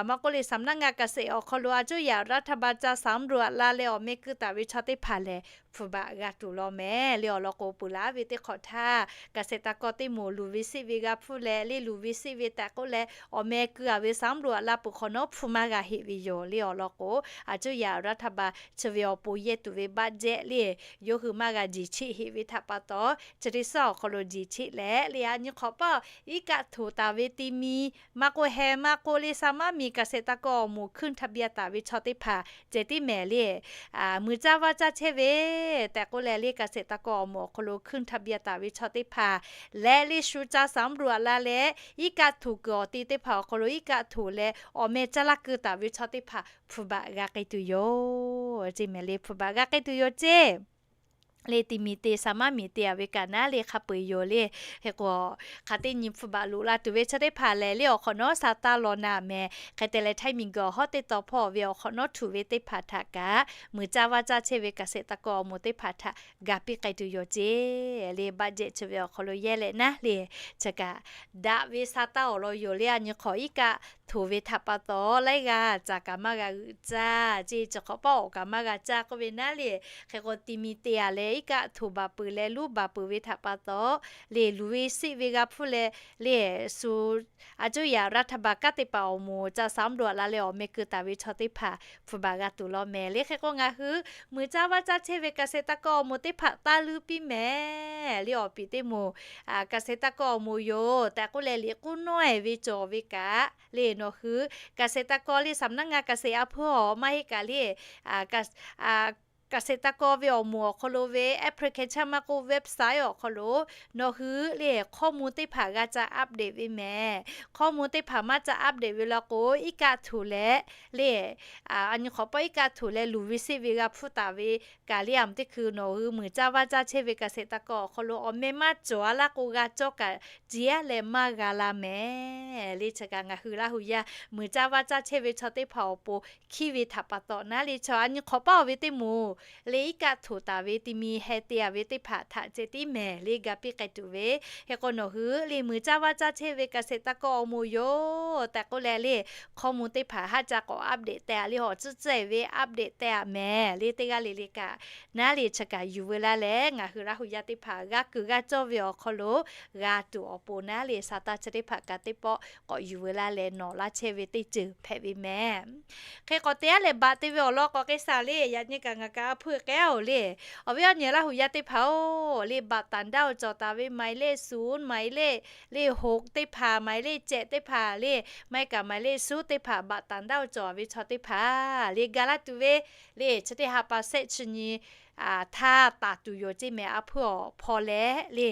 maˇ k'oˆ le สำนักงานเกษตร awˬ hk'aw lo a cuˇ yaꞈ รัฐบาล ca สำรวจ la leh awˬ meh keu taˍ ve chaw teˇ hpaˍ lehˬ, hpfuhˍ baꞈ g'a tuˬ law meh le awˬ lawn k'o, peuˬ laˉ ve teˇ hk'awꞈ htaˇ, เกษตรกร teˇ moˍ luˬ ve seˆ ve g'a hpfuhˇ leh le, luˬ ve seˆ ve tehꞈ k'oˆ leh awˬ meh keu a ve สำรวจ la peuˬ hk'awꞈ nawˉ hpfuhˍ maˇ g'a heˆ ve yoˬ le awˬ lawn k'o, a cuˇ yaꞈ รัฐบาล chi ve awˬ pon yehˇ tuˬ ve บัตเจ็ต le, yawˇ hui maˇ g'a jeˬ cheˆ heˆ ve htaꞈ pa taw, chi teˇ suhˉ awˬ hk'aw lo jeˬ cheˆ leh le, a nyi hk'awꞈ paˇ iˉ kaˆ htoꞈ taˍ ve ti mi, maˇ k'oˆ heh maˇ k'oˆ le, sa maˇ miˬ เกษตรกร awˬ moˍ ขึ้นทะเบียน taˍ ve chaw teˇ hpaˍ ceh tiˉ mehˍ le, muiˬ caˇ vaˇ caˇ chehˇ ve tehꞈ k'oˆ leh le, เกษตรกร awˬ moˍ awˬ hk'aw lo ขึ้นทะเบียน taˍ ve chaw teˇ hpaˍ leh le, shu ca สำรวจ la leh iˉ kaˆ htoꞈ kuiˬ awˬ ti teˇ hpaˍ awˬ hk'aw lo iˉ kaˆ htoꞈ leh awˬ meh caˇ laˇ keu taˍ ve chaw teˇ hpaˍ hpfuhˍ baꞈ g'a k'ai tuˬ yoˬ ceˇ mehˍ le, hpfuhˍ baꞈ g'a k'ai tuˬ yoˬ ceˇ. Le ti mi te sa maˇ miˬ te a ve kaꞈ naˉ le hk'a peu-eˬ yoˬ le. Hk'e k'o, hk'aˬ teˇ nyi hpfuhˍ baꞈ loꞈ la tuˬ ve chaw teˇ hpaˍ lehˬ le, awˬ hk'awꞈ nawˉ sa taˇ law na mehˍ. Hk'e te leh, htaiˇ miˬ guiˬ awˬ hawˉ teˇ taw hpawˇ ve awˬ hk'awꞈ nawˉ htuꞈ ve teˇ hpaˍ htaꞈ kaꞈ, muiˬ caˇ vaˇ caˇ chehˇ ve เกษตรกร awˬ moˍ teˇ hpaˍ htaꞈ ga piˇ k'ai tuˬ yoˬ ceˇ le, บัตเจ็ต chi ve awˬ hk'aw lo yehˇ leh naˉ le, chi kaꞈ daꞈ ve sa taˇ awˬ lawn yoˬ le. A nyi hk'awꞈ iˉ kaˆ htoꞈ ve htaꞈ pa taw, laiˉ g'aˇ caˍ kaꞈ maˇ g'a g'euꞈ caˇ ceˇ, chi hk'awꞈ paˇ awˍ kaꞈ maˇ g'a caˇ k'oˆ ve naˉ le. Hk'e k'o, ti mi te a leh iˉ kaˆ htoꞈ baˬ peuˬ leh luˉ baˬ peuˬ ve htaꞈ pa taw, le luˬ ve seˆ ve g'a hpfuhˇ leh le, shu a cuˇ yaꞈ รัฐบาล kanˉ te paˍ awˬ moˍ ca สำรวจ la leh awˬ meh keu taˍ ve chaw teˇ hpaˍ hpfuhˍ baꞈ g'a tuˬ law mehˍ le. Hk'e k'o, ngaˬ hui muiˬ caˇ vaˇ caˇ chehˇ ve เกษตรกร awˬ moˍ teˇ hpaˍ taˇ luˇ piˇ mehˍ le. Awˬ piˍ teˇ moˍ เกษตรกร awˬ moˍ yoˬ tehꞈ k'oˆ leh, liꞈ k'uˉ nawˉ-ehˍ ve cawˬ ve kaꞈ le, nawˬ hui เกษตรกร le สำนักงานเกษตร a hpeuˇ awˬ maˇ heˆ kaꞈ le, a เกษตรกร ve awˬ moˍ awˬ hk'aw lo ve application maˇ k'oˆ website awˬ hk'aw lo nawˬ hui le ข้อมูล teˇ hpaˍ g'a ca update ve mehˍ. ข้อมูล teˇ hpaˍ maˇ ca update ve law k'o, iˉ kaˆ htoꞈ leh le, a nyi hk'awꞈ paˇ iˉ kaˆ htoꞈ leh luˬ ve seˆ ve g'a hpfuhˇ taˍ ve kaꞈ le, a mvuhˇ teˇ hkui nawˬ hui muiˬ caˇ vaˇ caˇ chehˇ ve เกษตรกร awˬ hk'aw lo awˬ meh maˇ cawˬ a laˇ k'o, g'a cawˇ kaꞈ ceˇ a leh maˇ g'a la mehˍ le. Chi kaꞈ ngaˬ hui Laˇ hu yaˇ muiˬ caˇ vaˇ caˇ chehˇ ve chaw teˇ hpaˍ awˬ pon hkiˇ ve htaꞈ pa taw naˉ le, chaw a nyi hk'awꞈ paˇ awˬ ve teˇ moˍ le, iˉ kaˆ htoꞈ taˍ ve ti mi heh te a ve teˇ hpaˍ htaꞈ ceh tiˉ mehˍ le, ga piˇ k'ai tuˬ ve. Hk'e k'o, nawˬ hui le muiˬ caˇ vaˇ caˇ chehˇ ve เกษตรกร awˬ moˍ yoˬ tehꞈ k'oˆ leh le, ข้อมูล teˇ hpaˍ haˉ ca k'awꞈ update teh a le, awˬ tcuhˉ tcuhˉ-e ve update teh a mehˍ le. Teˇ g'aˇ le le kaꞈ naˉ le, chi kaꞈ yuˬ veu laˇ leh ngaˬ hui Laˇ hu yaˇ teˇ hpaˍ g'a kuiˬ g'a cawˇ ve awˬ hk'aw lo g'a tuˬ awˬ pon naˉ le, sa taˇ chi teˇ hpaˍ kaꞈ teˇ pawˆ k'awꞈ yuˬ veu laˇ leh nawˬ laˇ chehˇ ve teˇ ceuˬ hpehꞈ ve mehˍ. Hk'e k'awꞈ te a leh, baꞈ te ve awˬ lawn k'awꞈ k'ai shaˍ le. Yaꞈ nyi kaꞈ ngaˬ kaꞈ a hpuˇ k'ehˉ-oˬ le, awˬ viˉ awˬ nyi Laˇ hu yaˇ teˇ hpaˍ-oˬ le, บัตรต่างด้าว cawˬ taˍ ve หมายเลขศูนย์ หมายเลข le หก teˇ hpaˍ, หมายเลขเจ็ด teˇ hpaˍ le, maˇ heˆ kaꞈ หมายเลขศูนย์ teˇ hpaˍ บัตรต่างด้าว cawˬ ve chaw teˇ hpaˍ le, ga laˇ tuˬ ve le, chi teˇ ha pa shehˆ chi nyi htaˇ taˍ tuˬ yoˬ ceˇ mehˍ. A hpuˇ awˬ hpawˇ leh le,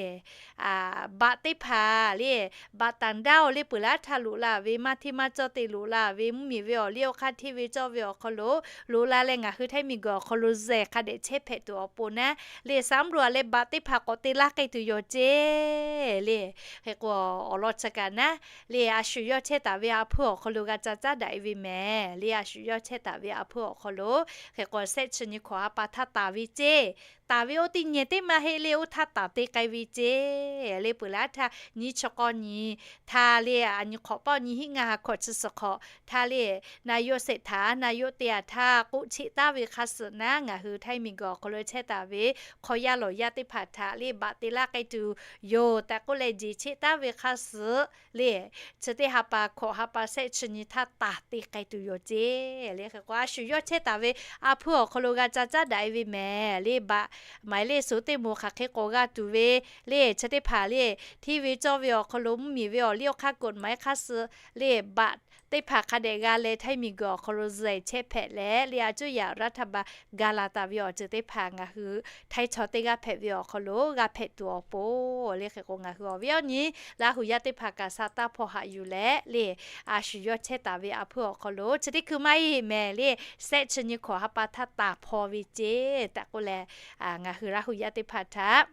baꞈ teˇ hpaˍ le, บัตรต่างด้าว le peuˬ laˇ htaˇ loꞈ la ve, maˇ hteˇ maˇ cawˇ te loꞈ la ve, mvuhˇmiˬ ve awˬ liˇ awˬ hk'aˇ hteˇ ve cawˇ ve awˬ hk'aw lo loꞈ la leh, ngaˬ hui htaiˇ miˬ guiˬ awˬ hk'aw lo zehˬ hk'a dehꞈ chehˇ hpehꞈ tuˬ awˬ pon naˉ le, สำรวจ leh baꞈ teˇ hpaˍ k'awꞈ te laˇ k'ai tuˬ yoˬ ceˇ le. Hk'e k'o, awˬ lawn chi kaꞈ naˉ le, a shu yawˇ chehˇ taˍ ve a hpuˇ awˬ hk'aw lo g'a ca caˉ daꞈ-e ve mehˍ le. A shu yawˇ chehˇ taˍ ve a hpuˇ awˬ hk'aw lo hk'e k'o, shehˆ chi nyi hkawꞈ ha pa htaˇ taˍ ve ceˇ. Taˍ ve oˇ teˇ nyi teˇ maˇ heˆ le, oˇ htaˇ taˍ te k'ai ve ceˇ le. Peuˬ laˇ htaˇ nyiˇ chi k'awˇ nyi htaˇ le, a nyi hk'awꞈ paˇ nyi hiˆ ngaˇ ha hkawꞈ chi suhˍ hk'awꞈ htaˇ le, นายกเศรษฐา นายก te a htaˇ k'oˆ cheˆ taˍ ve hk'a suhˍ naˉ, ngaˬ hui htaiˇ miˬ guiˬ awˬ hk'aw lo chehˇ taˍ ve hk'aw yaˇ lawˬ yaˇ teˇ hpaˍ htaꞈ le baꞈ te laˇ k'ai tuˬ yoˬ tehꞈ k'oˆ leh, jeˬ cheˆ taˍ ve hk'a suhˍ le, chi teˇ ha pa hkawꞈ ha pa shehˆ chi nyi htaˇ taˍ te k'ai tuˬ yoˬ ceˇ le. Hk'e k'o, a shu yawˇ chehˇ taˍ ve a hpuˇ awˬ hk'aw lo g'a ca caˉ daꞈ-e ve mehˍ le, baꞈ หมายเลขศูนย์ teˇ moˍ hk'aˬ hk'e k'awꞈ g'a tuˬ ve le, chi teˇ hpaˍ le, hteˇ ve cawˇ ve awˬ hk'aw lo mvuhˇmiˬ ve awˬ liˇ awˬ hk'aˇ กฎหมาย hk'a suhˍ le, baꞈ teˇ hpaˍ hk'a dehꞈ g'a leh htaiˇ miˬ guiˬ awˬ hk'aw lo zehˬ chehˇ hpehꞈ leh le, a cuˇ yaꞈ รัฐบาล ga la taˍ ve awˬ ceuˬ teˇ hpaˍ ngaˬ hui htaiˇ chaw teˇ g'aˇ hpehꞈ ve awˬ hk'aw lo g'a hpehꞈ tuˬ awˬ pon le. Hk'e k'o, ngaˬ hui awˬ viˉ awˬ nyi Laˇ hu yaˇ teˇ hpaˍ kaꞈ sa taˇ hpaw haꞈ yuˬ leh le, a shu yawˇ chehˇ taˍ ve a hpuˇ awˬ hk'aw lo chi teˇ hkui maˇ heˆ mehˍ le, shehˆ chi nyi hkawꞈ ha pa htaˇ taˍ hpaw ve ceˇ tehꞈ k'oˆ leh, ngaˬ hui Laˇ hu yaˇ teˇ hpaˍ htaꞈ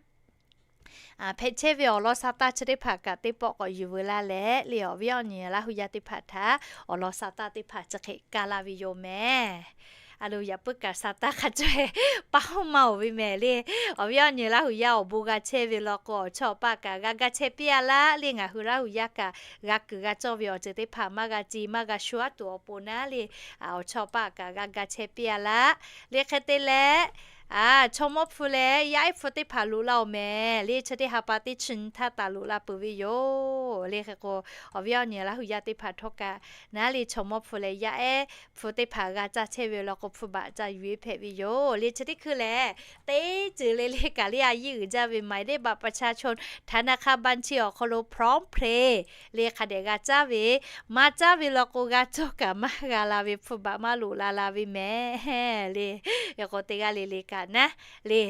hpehꞈ chehˇ ve awˬ lawn sa taˇ chi teˇ hpaˍ kaꞈ teˇ pawˆ k'awꞈ yuˬ veu laˇ leh le, awˬ viˉ awˬ nyi Laˇ hu yaˇ teˇ hpaˍ htaꞈ awˬ lawn sa taˇ teˇ hpaˍ chi hk'e kaˇ laˇ ve yoˬ mehˍ. A lo, yaꞈ puiˉ kaꞈ sa taˇ hk'a caweh paˇ hawˉ maˇ oˬ ve mehˍ le. Awˬ viˉ awˬ nyi Laˇ huˍ yaˇ awˬ bon g'a chehˇ ve law k'o, awˬ chawˇ awˬ paˆ kaꞈ g'a gaˇ chehˇ piˇ a laˇ le. Ngaˬ hui Laˇ huˍ yaˇ kaꞈ g'a kuiˬ g'a cawˇ ve awˬ ceuˬ teˇ hpaˍ maˇ g'a ce maˇ g'a shu aˉ tuˬ awˬ pon naˉ le, awˬ chawˇ awˬ paˆ kaꞈ g'a g'a chehˇ piˇ a laˇ le. Hk'e te leh, chaw mawˇ hpu leh yaˇ ehˉ hpu teˇ hpaˍ loꞈ la oˬ mehˍ le. Chi teˇ ha pa teˇ chi nyi htaˇ taˍ loꞈ la peuˬ ve yoˬ le. Hk'e k'o, awˬ viˉ awˬ nyi Laˇ huˍ yaˇ teˇ hpaˍ htawˇ kaꞈ naˉ le, chaw mawˇ hpu leh yaˇ ehˉ hpu teˇ hpaˍ g'a caˇ chehˇ ve law k'o, hpu baꞈ ca yuˬ e hpehꞈ ve yoˬ le. Chi teˇ hkui lehˬ, teˇ ceuˬ le le kaꞈ le a yiˇ uiˍ jaˇ ve หมายเลขบัตรประชาชน ธนาคารบัญชี awˬ hk'aw lo PromptPay le hk'a dehꞈ g'a caˇ ve, maˇ caˇ ve law k'o, g'a cawˇ kaꞈ maˇ g'a la ve, hpu baꞈ maˇ loꞈ la la ve mehˍ le. Hk'e k'o, teˇ g'aˇ le le kaꞈ naˉ le,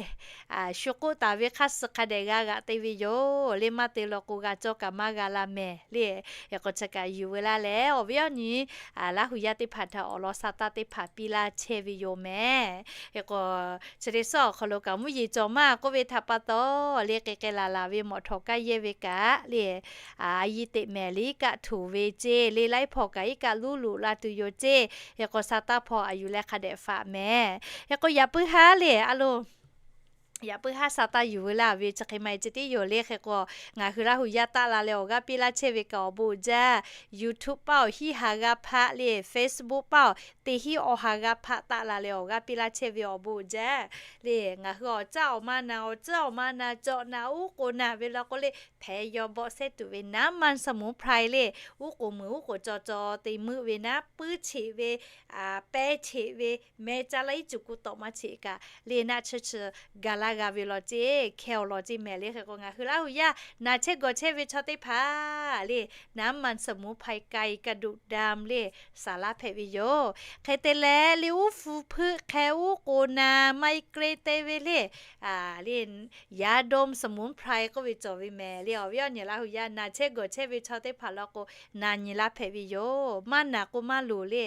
shu k'oˆ taˍ ve hk'aˇ suh hk'a dehꞈ g'a g'aꞈ te ve yoˬ le. Maˇ te law k'o, g'a cawˇ kaꞈ maˇ g'a la mehˍ le. Hk'e k'o, chi kaꞈ yuˬ veu laˇ leh, awˬ viˉ awˬ nyi Laˇ huˍ yaˇ teˇ hpaˍ htaꞈ awˬ lawn sa taˇ teˇ hpaˍ piˇ laˇ chehˇ ve yoˬ mehˍ. Hk'e k'o, chi teˇ suhˉ awˬ hk'aw lo kaꞈ mvuhˇ yeˬ cawˬ maˇ k'oˆ ve htaꞈ pa taw le, k'ai k'ai laˬ laˬ ve mawꞈ htawˍ kaˇ yehˇ ve kaꞈ le, a yiˇ teꞈ mehˍ liˉ kaˆ htuˬ ve ceˇ le, laiˉ hpaw kaꞈ iˉ kaˆ luˉ loꞈ la tuˬ yoˬ ceˇ. Hk'e k'o, sa taˇ hpaw a yuˬ leh hk'a dehꞈ faꞈ mehˍ. Hk'e k'o, yaꞈ puiˉ haˉ le, a lo, yaꞈ puiˉ haˉ sa taˇ yuˬ veu laˇ ve chi hk'e maˇ heˆ ceh tiˉ yoˬ le. Hk'e k'o, ngaˬ hui Laˇ huˍ yaˇ taˆ la leh awˬ g'aˇ piˇ laˇ chehˇ ve kaꞈ awˬ bon uiˍ jaˇ. YouTube paˇ awˬ hiˉ ha g'a hpaˆ le, Facebook paˇ awˬ teˇ hiˉ awˬ ha g'a hpaˆ taˆ la leh awˬ g'aˇ piˇ laˇ chehˇ ve awˬ bon uiˍ jaˇ le. Ngaˬ hui awˬ caˇ awˬ ma na, awˬ caˇ awˬ ma na, cawꞈ na, uˉ k'oˍ na ve law k'o le, hpehꞈ yaw bawˆ sehˉ tuˬ ve น้ำมันสมุนไพร le, uˉ k'oˍ muiˬ uˉ k'oˍ caw caw te meuˆ ve naˉ, puiˉ cheꞈ ve, pehˇ cheꞈ ve, meh caˇ laˇ iˉ cuˬ ku tawꞈ maˇ cheꞈ kaꞈ le, naˆ tsuhˇ chi ga laˇ g'a ve law ceˇ, hkeh awˬ lawn ceˇ mehˍ le. Hk'e k'o, ngaˬ hui Laˇ huˍ yaˇ na chehˇ gawˬ chehˇ ve chaw teˇ hpaˍ le, น้ำมันสมุนไพร ไกรกระดูกดำ le, saˍ laˇ hpehꞈ ve yoˬ. Hk'e te leh le, uˉ hpu hpeuˆ hk'e uˉ k'oˍ na, migraine te ve le, le, ยาดมสมุนไพร k'oˆ ve cawˬ ve mehˍ le. Awˬ viˉ awˬ nyi Laˇ huˍ yaˇ na chehˇ gawˬ chehˇ ve chaw teˇ hpaˍ law k'o, na nyi laˇ hpehꞈ ve yoˬ. Maˇ naˬ k'o maˇ loˍ le.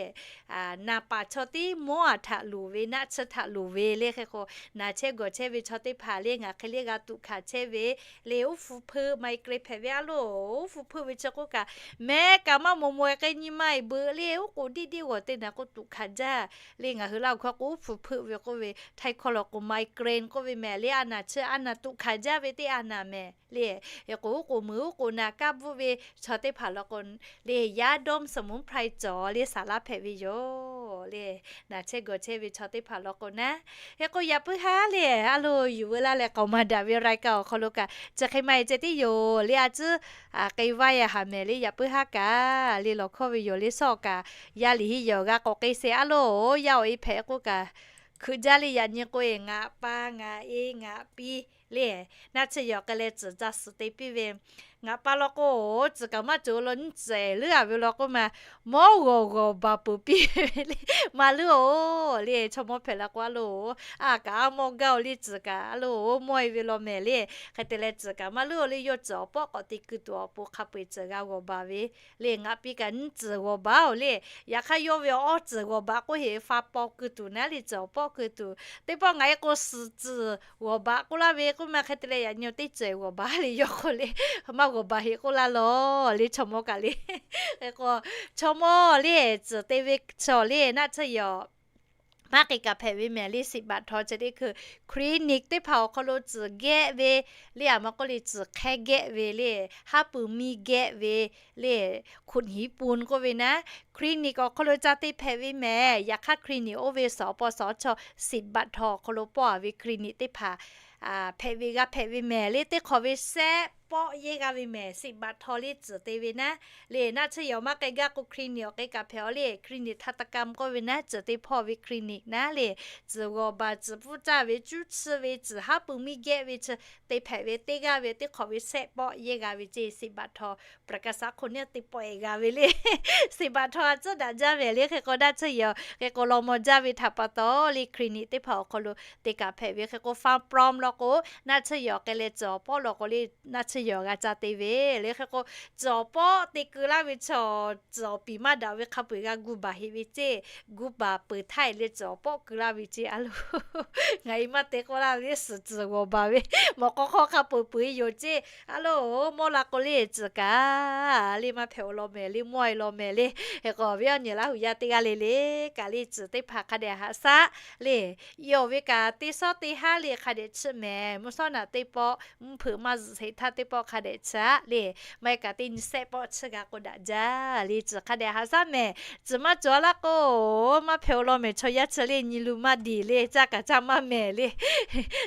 Naˬ paˍ chaw tiˉ mawˇ aˬ htaꞈ loˍ ve, naˆ tsuhˇ htaꞈ loˍ ve le. Hk'e k'o, na chehˇ gawˬ chehˇ ve chaw teˇ hpaˍ le, ngaˬ hk'e le g'a tuꞈ hkanˍ chehˇ ve le. Uˉ hpu hpeuˆ migraine hpehꞈ ve a loˬ. Uˉ hpu hpeuˆ ve chi k'oˆ kaꞈ, meh kaꞈ maˇ mawˬ mawˬ k'ai nyi ma e beuꞈ le, uˉ k'oˍ diˇ diˇ g'awˬ te naˬ k'o tuꞈ hkanˍ jaˇ le. Ngaˬ hui Laˇ huˍ hkawˇ k'o uˉ hpu hpeuˆ ve k'oˆ ve, Htaiˇ hkawˇ law k'o migraine k'oˆ ve mehˍ le. A naˬ chi a naˬ tuꞈ hkanˍ jaˇ ve teˇ a naˬ mehˍ le. Hk'e k'o, uˉ k'oˍ muiˬ uˉ k'oˍ na kaˇ bvuhˆ ve chaw teˇ hpaˍ law k'o le, ยาดมสมุนไพร cawˬ le, saˍ laˇ hpehꞈ ve yoˬ le. Na chehˇ gawˬ chehˇ ve chaw teˇ hpaˍ law k'o naˉ. Hk'e k'o, yaꞈ puiˉ haˉ le, a lo, yuˬ veu laˇ leh k'aoˍ maˍ daꞈ ve รายการ awˬ hk'aw lo kaꞈ chi hk'e maˇ heˆ ceh tiˉ yoˬ le. A tcuhˉ k'ai vaˇ yaꞈ haˍ mehˍ le, yaꞈ puiˉ haˉ kaꞈ le, lawˬ hkawˇ ve yoˬ le. Sawˉ kaꞈ yaˇ liꞈ hiˉ yehˬ awˬ g'aˇ k'awꞈ k'ai sheˍ a loˬ. Yaˇ awˬ e hpehꞈ k'oˆ kaꞈ, hkui jaˇ le. Yaꞈ nyi k'o e, ngaˬ pa ngaˬ e ngaˬ piˇ le, naˆ tsuhˇ yawˬ k'ai leh tcuhˍ ca suhˍ te piˇ ve. Ngaˬ pa law k'o, tcuhˍ kaꞈ maˇ cawˬ law, nyiˇ cehˬ leuˉ a ve law k'oˆ ma, mawˇ g'awˬ g'awˬ baˬ peuˬ piˇ ve le. Maˇ leuˉ oˬ le. Chaw mawˇ hpehꞈ la k'o a loˬ, a kaꞈ a mawˇ gaˇ oˬ le, tcuhˍ kaꞈ a loˬ mawˇ e ve law mehˍ le. Hk'e te leh tcuhˍ kaꞈ maˇ leuˉ oˬ le. Yawˇ tcuhˍ awˬ pawˆ k'awꞈ te keu tuˬ awˬ pon hk'a peu-eˬ tcuhˍ g'a g'awˬ baˬ ve le. Ngaˬ piˇ kaꞈ nyiˇ cehˬ g'awˬ baˬ oˬ le. Yaꞈ hk'aˇ yawˇ ve awˬ tcuhˍ g'awˬ baˬ k'oˆ heˍ fa paw keu tuˬ naˉ le, tcuhˍ awˬ pawˆ keu tuˬ. Teˇ pawˆ ngaˬ e k'o suhˍ tcuhˍ g'awˬ baˬ k'oˆ laˇ ve k'oˆ ma, hk'e te leh yaꞈ nyi teˇ cehˬ g'awˬ baˬ le. Yawˇ k'o le, maˇ g'awˬ baˬ heˍ k'oˆ laˇ lawˬ le. Chaw mawˇ kaꞈ le, hk'e k'o, chaw mawˇ le, tcuhˍ te ve chaw le, naˆ tsuhˇ yawˬ maˇ k'ai kaꞈ hpehꞈ ve mehˍ le. Siꞈ baꞈ htaw ceh teˇ hkui clinic teˇ hpaˍ awˬ hk'aw lo tcuhˍ geh ve le, a ma k'oˆ le, tcuhˍ hk'ehˇ geh ve le, haˉ pui miˇ geh ve le, คุณหมอปูน k'oˆ ve naˉ, clinic awˬ hk'aw lo ca te hpehꞈ ve mehˍ. Yaꞈ hk'aˇ clinic oˇ ve suhˍ awˬ paw suhˍ awˬ chaw siꞈ baꞈ htaw awˬ hk'aw lo pawˆ a ve clinic teˇ hpaˍ hpehꞈ ve g'a hpehꞈ ve mehˍ le. Teˇ hk'awꞈ ve sehˆ pawˆ yehˇ g'a ve mehˍ. Siꞈ baꞈ htaw le tcuhˍ te ve naˉ le, naˆ tsuhˇ yawˬ maˇ k'ai gaˇ k'o clinic awˬ k'ai kaꞈ hpehꞈ oˬ le. Clinic ทันตกรรม k'oˆ ve naˉ, tcuhˍ te hpawˇ ve clinic naˉ le, tcuhˍ g'awˬ baˬ tcuhˍ pfuhˇ caˇ ve cuˇ tsuhˇ ve tcuhˍ haˉ pui miˇ geh ve chi te hpehꞈ ve teˇ g'aˇ ve teˇ hk'awꞈ ve sehˆ pawˆ yehˇ g'a ve ceˇ. Siꞈ baꞈ htaw ประกาศ hk'aw naˉ teˇ pawˆ e g'a ve le. Siꞈ baꞈ htaw a tcuhˉ daꞈ jaˇ mehˍ le. Hk'e k'o naˆ tsuhˇ yawˬ hk'e k'o law maw jaˇ ve htaꞈ pa taw le, clinic teˇ hpaˍ awˬ hk'aw lo te kaꞈ hpehꞈ ve. Hk'e k'o ฟันปลอม law k'o, naˆ tsuhˇ yawˬ k'ai leh tcuhˍ awˬ pawˆ law k'o le, naˆ tsuhˇ yawˬ g'a ca te ve le. Hk'e k'o, tcuhˍ awˬ pawˆ te keu laˇ ve chaw, tcuhˍ awˬ piˍ maˇ daꞈ ve hk'a peu-eˬ g'a gu baˬ heꞈ ve ceˇ, gu baˬ peuˬ htaˇ le tcuhˍ awˬ pawˆ keu laˇ ve ceˇ a loˬ. Ngaˬ e maˇ te k'oˆ laˇ ve suhˍ tcuhˍ g'awˬ baˬ ve, mawꞈ k'aw hk'aw hk'a peu-eˬ peuˬ e yoˬ ceˇ a loˬ. Mawˇ la k'o le tcuhˍ kaꞈ le maˇ hpehꞈ awˬ lawn mehˍ le, mawˇ e lawn mehˍ le. Hk'e k'o awˬ viˉ awˬ nyi Laˇ huˍ yaˇ teˇ g'aˇ le le kaꞈ le tcuhˍ teˇ hpaˍ hk'a dehꞈ haꞈ shaˉ le. Yawˇ ve kaꞈ teˇ sawˉ teˇ haˉ le hk'a dehꞈ chiˇ mehˍ. Mvuhˇ shawˉ naꞈ teˇ pawˆ, mvuhˇ hpeuꞈ maˇ zuhꞈ sheˍ htaˇ teˇ pawˆ hk'a dehꞈ chiˇ aꞈ le. Maˇ heˆ kaꞈ teˇ nyi sehˆ pawˆ chiˇ g'a k'o daꞈ jaˇ le. Tcuhˍ hk'a dehꞈ haꞈ shaˉ mehˍ. Tcuhˍ maˇ cawˬ laˇ k'o, maˇ hpehꞈ awˬ lawn mehˍ. Chaw yaˇ chi le nyi lu maˇ diˬ le, caˇ kaꞈ caˇ maˇ mehˍ le.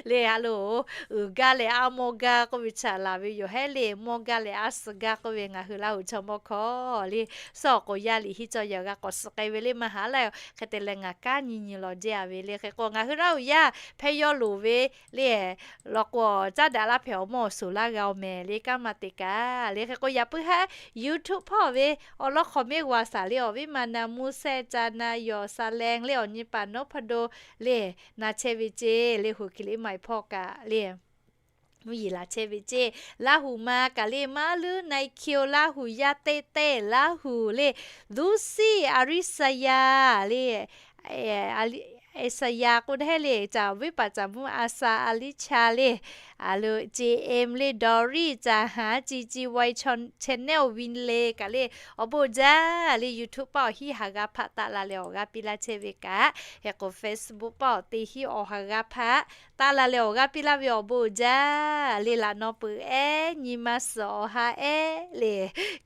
Le a loˬ, uiˍ gaˇ leh a mawˇ gaˇ k'oˆ ve chaꞈ laˬ ve yoˬ hehˉ le. Mawˇ gaˇ leh a suhˍ gaˇ k'oˆ ve ngaˬ hui Laˇ huˍ chaw mawˇ hkawˇ le. Suhˉ awˬ k'o yaˇ liꞈ hiˉ cawˇ yaꞈ g'a k'awꞈ suh k'ai ve le maˇ haˉ laˇ. Hk'e te leh ngaˬ kanˉ nyi nyi lawˬ jehˇ a ve le. Hk'e k'o ngaˬ hui Laˇ huˍ yaˇ hpehˇ yawˇ loˍ ve le, law k'o caˉ daꞈ laˇ hpehꞈ awˬ mawˇ awˬ suhˍ laˇ g'a-oˬ mehˍ le. Kanˉ maˇ te kaꞈ le. Hk'e k'o yaꞈ puiˉ haˉ YouTube hpawˇ ve awˬ lawn hk'awꞈ meˇ g'a shaˍ le. Awˬ viˉ ma na mvuhˇ sehˆ ca na yawˬ sa leh le, awˬ nyi paˍ nawˉ hpaˇ do le, na chehˇ ve ceˇ le. Hoꞈ kiˬ liꞈ maˍ hpawˇ kaꞈ le, mvuhˇ yeˬ laˬ chehˇ ve ceˇ. Laˇ huˍ ma kaꞈ le, maˇ leuˉ na-e hkiˇ-oˬ, Laˇ huˍ yaˇ teˇ teˇ, Laˇ huˍ le, Lucy Arisayaˍ le, Arisayaˍ k'o hehˉ le, caˬ viˉ paˍ caˬ mvuhˇ a sha a liˇ cha le, a lo J M le, Doris caˬ haˍ, Ci Ci Wai channel win le kaꞈ le, awˬ bon jaˇ le. YouTube paˆ awˬ hiˉ haˍ g'a hpaꞈ taˆ la leh awˬ g'aˇ piˇ laˇ chehˇ ve kaꞈ, hk'e k'o Facebook paˆ awˬ teˇ hiˉ awˬ haˍ g'a hpaꞈ taˆ la leh awˬ g'aˇ piˇ laˇ ve awˬ bon jaˇ le. Laꞈ naw peuˬ ehˉ nyi ma suhˍ awˬ ha ehˉ le,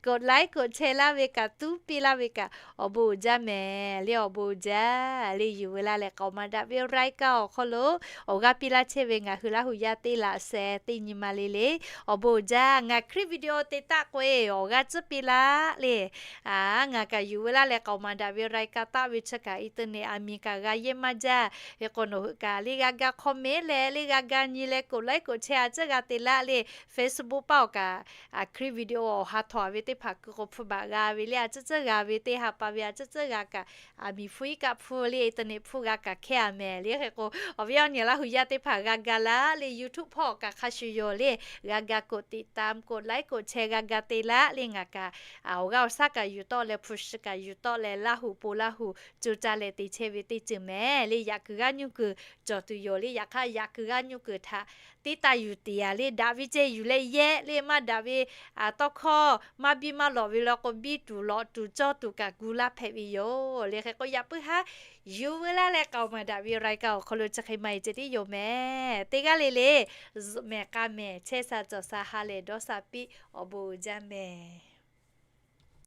กดไลค์ กดแชร์ laˇ ve kaꞈ tuˉ piˇ laˇ ve kaꞈ awˬ bon jaˇ mehˍ le. Awˬ bon jaˇ le. Yuˬ veu laˇ leh k'aoˍ maˍ daꞈ ve รายการ awˬ hk'aw lo awˬ g'aˇ piˇ laˇ chehˇ ve ngaˬ hui Laˇ huˍ yaˇ teˇ laꞈ sheh teˇ nyi ma le le, awˬ bon jaˇ. Ngaˬ คลิปวิดีโอ te taˆ k'o e awˬ g'aˇ tcuhˉ piˇ laˇ le. Ngaˬ kaꞈ yuˬ veu laˇ leh k'aoˍ maˍ daꞈ ve รายการ taˆ ve chi kaꞈ internet aˬ miˍ kaꞈ g'a yehˇ maˇ jaˇ. Hk'e k'o nawˬ hui kaꞈ le g'a ga comment leh le g'a ga nyi leh กดไลค์ กดแชร์ a ciˉ g'a te laˇ le. Facebook paˆ awˬ kaꞈ คลิปวิดีโอ awˬ ha htawnˍ ve teˇ hpaˍ kuiˬ k'o hpu baꞈ g'a ve le, a ciˉ ciˉ g'a ve teˇ ha pa ve a ciˉ ciˉ g'a kaꞈ, aˬ miˍ hpu iˉ kaˆ hpu le internet hpu g'a kaꞈ hkehˇ a mehˍ le. Hk'e k'o awˬ viˉ awˬ nyi Laˇ huˍ yaˇ teˇ hpaˍ g'a ga laˇ le. YouTube hpawˇ kaꞈ hk'a shuˍ yoˬ le, g'a ga กดติดตาม กดไลค์ กดแชร์ g'a ga te laˇ le. Ngaˬ kaꞈ awˬ g'aˇ awˬ shaˉ kaꞈ yuˬ tawˆ leh hpu shi kaꞈ yuˬ tawˆ leh Laˇ huˍ po Laˇ huˍ co caˇ leh te chehˇ ve teˇ ceuˬ mehˍ le. Yaꞈ kuiˬ g'aˇ nuˇ kuiˬ cawˬ tuˬ yoˬ le. Yaꞈ hk'aˇ yaꞈ kuiˬ g'aˇ nuˇ kuiˬ htaꞈ teˇ taˇ yuˬ tiˍ a le. Daꞈ ve ceh yuˬ leh yehˇ le, maˇ daꞈ ve tawˇ hkawˇ maˇ biˇ maˇ lawꞈ ve law k'o biˇ tuˬ lawꞈ tuˬ cawˇ tuˬ kaꞈ gu laˇ hpehꞈ ve yoˬ le. Hk'e k'o yaꞈ puiˉ haˉ yuˬ veu laˇ leh k'aoˍ maˍ daꞈ ve รายการ awˬ hk'aw lo chi hk'e maˇ e ceh tiˉ yoˬ mehˍ. Teˇ g'aˇ le le zuhꞈ mehˍ k'a mehˍ chehˇ sha cawˬ sha ha lehˬ dawˇ sha piˇ. Awˬ bon uiˍ jaˇ mehˍ.